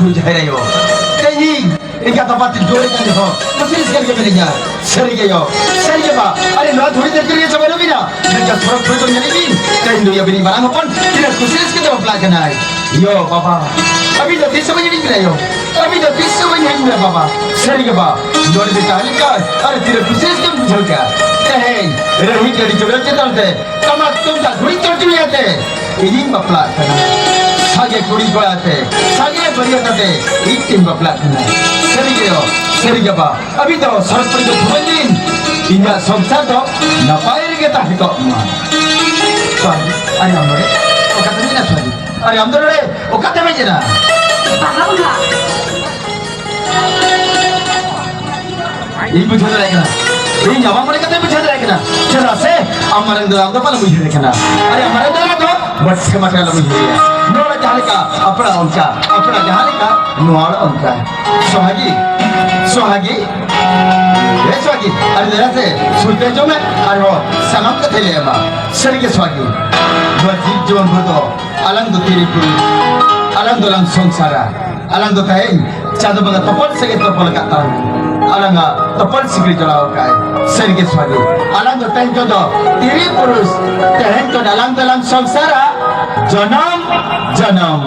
ᱵᱩᱡᱷᱟᱹᱣ ᱨᱮᱭᱚ᱾ ᱛᱮᱦᱮᱧ ᱮᱸᱜᱟᱛ ᱟᱯᱟᱛ ᱡᱳᱨ ᱠᱟᱱ ᱨᱮᱦᱚᱸ ᱠᱩᱥᱤ ᱨᱟᱹᱥᱠᱟᱹ ᱨᱮᱜᱮ ᱢᱮᱱᱟᱹᱧᱟ᱾ ᱥᱟᱹᱨᱤ ᱜᱮᱭᱚ, ᱥᱟᱹᱨᱤ ᱜᱮ ᱵᱟ᱾ ᱟᱨᱮ ᱱᱚᱣᱟ ᱫᱷᱩᱲᱤ ᱫᱷᱟᱹᱨᱛᱤ ᱨᱮ ᱪᱟᱵᱟ ᱨᱮ ᱢᱮᱱᱟᱜ ᱢᱮᱱᱠᱷᱟᱱ ᱥᱚᱨᱚᱜ ᱯᱩᱨᱤ ᱫᱚ ᱧᱮᱞ ᱵᱤᱱ᱾ ᱛᱮᱦᱮᱧ ᱫᱚ ᱟᱹᱵᱤᱱᱤᱡ ᱢᱟᱨᱟᱝ ᱦᱚᱯᱚᱱ ᱛᱤᱱᱟᱹᱜ ᱠᱩᱥᱤ ᱨᱟᱹᱥᱠᱟᱹ ᱛᱮ ᱵᱟᱯᱞᱟᱜ ᱠᱟᱱᱟᱭ᱾ ᱭᱚ ᱵᱟᱵᱟ, ᱟᱹᱵᱤᱱ ᱫᱚ ᱛᱤᱥ ᱦᱚᱸ ᱵᱟᱹᱧ ᱦᱤᱲᱤᱧ ᱵᱤᱱᱟ ᱭᱚ᱾ ᱟᱹᱵᱤᱱ ᱫᱚ ᱛᱤᱥ ᱦᱚᱸ ᱵᱟᱹᱧ ᱦᱤᱲᱤᱧ ᱵᱤᱱᱟ ᱵᱟᱵᱟ᱾ ᱥᱟᱹᱨᱤ ᱜᱮ ᱵᱟ, ᱱᱚᱰᱮ ᱫᱚ ᱛᱟᱦᱮᱸ ᱞᱮᱱᱠᱷᱟᱱ ᱟᱨ ᱛᱤᱱᱟᱹᱜ ᱠᱩᱥᱤ ᱨᱟᱹᱥᱠᱟᱹᱢ ᱵᱩᱡᱷᱟᱹᱣ ᱠᱮᱭᱟ᱾ ᱛᱮᱦᱮᱧ ᱨᱟᱹᱦᱤ ᱜᱟᱹᱰᱤ ᱡᱳᱨᱮ ᱪᱮᱛᱟᱱ ᱛᱮ ᱴᱟᱢᱟᱠ ᱛᱩᱢᱫᱟᱜ ᱜᱷᱩᱲᱤ ᱛᱚᱨᱡᱩᱲᱤ ᱟᱛᱮ ᱤᱧᱤᱧ ᱵᱟᱯᱞᱟᱜ ᱠᱟᱱᱟ᱾ ᱥᱟᱸᱜᱮ ᱠᱩᱲᱤ ᱠᱚᱲᱟ ᱟᱛᱮ, ᱥᱟᱸᱜᱮ ᱵᱟᱹᱨᱭᱟᱹᱛ ᱟᱛᱮ ᱤᱧ ᱛᱤᱧ ᱵᱟᱯᱞᱟᱜ ᱠᱟᱱᱟ᱾ ᱥᱟᱹᱨᱤ ᱜᱮ ᱭᱚ, ᱥᱟᱹᱨᱤ ᱜᱮ ᱵᱟ᱾ ᱟᱹᱵᱤᱱ ᱫᱚ ᱥᱚᱨᱚᱜᱽᱯᱩᱨᱤ ᱫᱚ ᱛᱷᱩᱢᱟᱹᱧ ᱵᱤᱱ, ᱤᱧᱟᱹᱜ ᱥᱚᱝᱥᱟᱨ ᱫᱚ ᱱᱟᱯᱟᱭ ᱨᱮᱜᱮ ᱛᱟᱦᱮᱸ ᱠᱚᱜ ᱢᱟ᱾ ᱥᱚᱦᱟᱜᱤ, ᱟᱨᱮ ᱟᱢ ᱱᱚᱰᱮ ᱚᱠᱟ ᱛᱮᱢ ᱦᱮᱡ ᱮᱱᱟ ᱥᱚᱦᱟᱜᱤ? ᱟᱨᱮ ᱟᱢ ᱫᱚ ᱱᱚᱰᱮ ᱚᱠᱟ ᱛᱮᱢ ᱦᱮᱡ ᱮᱱᱟ? ᱵᱟᱦᱟ ᱵᱚᱸᱜᱟ᱾ ᱤᱧ ᱵᱩᱡᱷᱟᱹᱣ ᱫᱟᱲᱮᱭᱟᱜ ᱠᱟᱱᱟ, ᱤᱧ ᱟᱢᱟᱜ ᱢᱚᱱᱮ ᱠᱟᱛᱮ ᱵᱩᱡᱷᱟᱹᱣ ᱫᱟᱲᱮᱭᱟᱜ ᱠᱟᱱᱟ᱾ ᱪᱮᱫᱟᱜ ᱥᱮ ᱟᱢ ᱢᱟᱨᱟᱝ ᱫᱟᱫᱟ ᱫᱚ ᱵᱟᱞᱮ ᱵᱩᱡᱷᱟᱹᱣ ᱫᱟᱲᱮᱭᱟᱜ ᱠᱟᱱᱟ᱾ ᱟᱨᱮ ᱟᱢ ᱢᱟᱨᱟᱝ ᱫᱟᱫᱟ ᱫᱚ ᱵᱟᱹᱴ ᱥᱮ ᱢᱟᱴᱟ ᱞᱮ ᱵᱩᱡᱷᱟᱹᱣ ᱮᱭᱟ᱾ ᱱᱚᱰᱮ ᱡᱟᱦᱟᱸ ᱞᱮᱠᱟ ᱟᱯᱲᱟ ᱚᱱᱠᱟ, ᱟᱯᱲᱟ ᱡᱟᱦᱟᱸ ᱞᱮᱠᱟ ᱱᱚᱣᱟ ᱚᱲᱟᱜ ᱚᱱᱠᱟ᱾ ᱥᱚᱦᱟᱜᱤ, ᱥᱚᱦᱟᱜᱤ, ᱦᱮ ᱥᱚᱦᱟᱜᱤ, ᱟᱨ ᱫᱮᱞᱟ ᱥᱮ ᱥᱩᱨᱛᱮ ᱡᱚᱢ ᱢᱮ, ᱟᱨᱦᱚᱸ ᱥᱟᱱᱟᱢ ᱠᱟᱛᱷᱟᱧ ᱞᱟᱹᱭ ᱟᱢᱟ᱾ ᱥᱟᱹᱨᱤ ᱜᱮ ᱥᱚᱦᱟᱜᱤ, ᱱᱚᱣᱟ ᱡᱤᱵᱽ ᱡᱤᱵᱚᱱ ᱵᱷᱳᱨ ᱫᱚ ᱟᱞᱟᱝ ᱫᱚ ᱛᱤᱨᱤ ᱯᱩᱨᱩᱥ, ᱟᱞᱟᱝ ᱫᱚᱞᱟᱝ ᱥᱚᱝᱥᱟᱨᱟ᱾ ᱟᱞᱟᱝ ᱫᱚ ᱛᱮᱦᱮᱧ ᱪᱟᱸᱫᱚ ᱵᱚᱸᱜᱟ ᱛᱚᱯᱚᱞ ᱥᱟᱹᱜᱟᱹᱭ ᱛᱚᱯᱚᱞ ᱟᱠᱟᱫ ᱛᱟᱞᱟᱝ, ᱟᱞᱟᱝᱟᱜ ᱛᱚᱯᱚᱞ ᱥᱤᱠᱲᱤ ᱡᱚᱲᱟᱣ ᱟᱠᱟᱫ᱾ ᱥᱟᱹᱨᱤ ᱜᱮ ᱥᱚᱦᱟᱜᱤ, ᱟᱞᱟᱝ ᱫᱚ ᱛᱮᱦᱮᱧ ᱠᱷᱚᱱ ᱫᱚ ᱛᱤᱨᱤ ᱯᱩᱨᱩᱥ, ᱛᱮᱦᱮᱧ ᱠᱷᱚᱱ ᱟᱞᱟᱝ ᱫᱚᱞᱟᱝ ᱥᱚᱝᱥᱟᱨᱟ ᱡᱚᱱᱚᱢ ᱡᱚᱱᱚᱢ᱾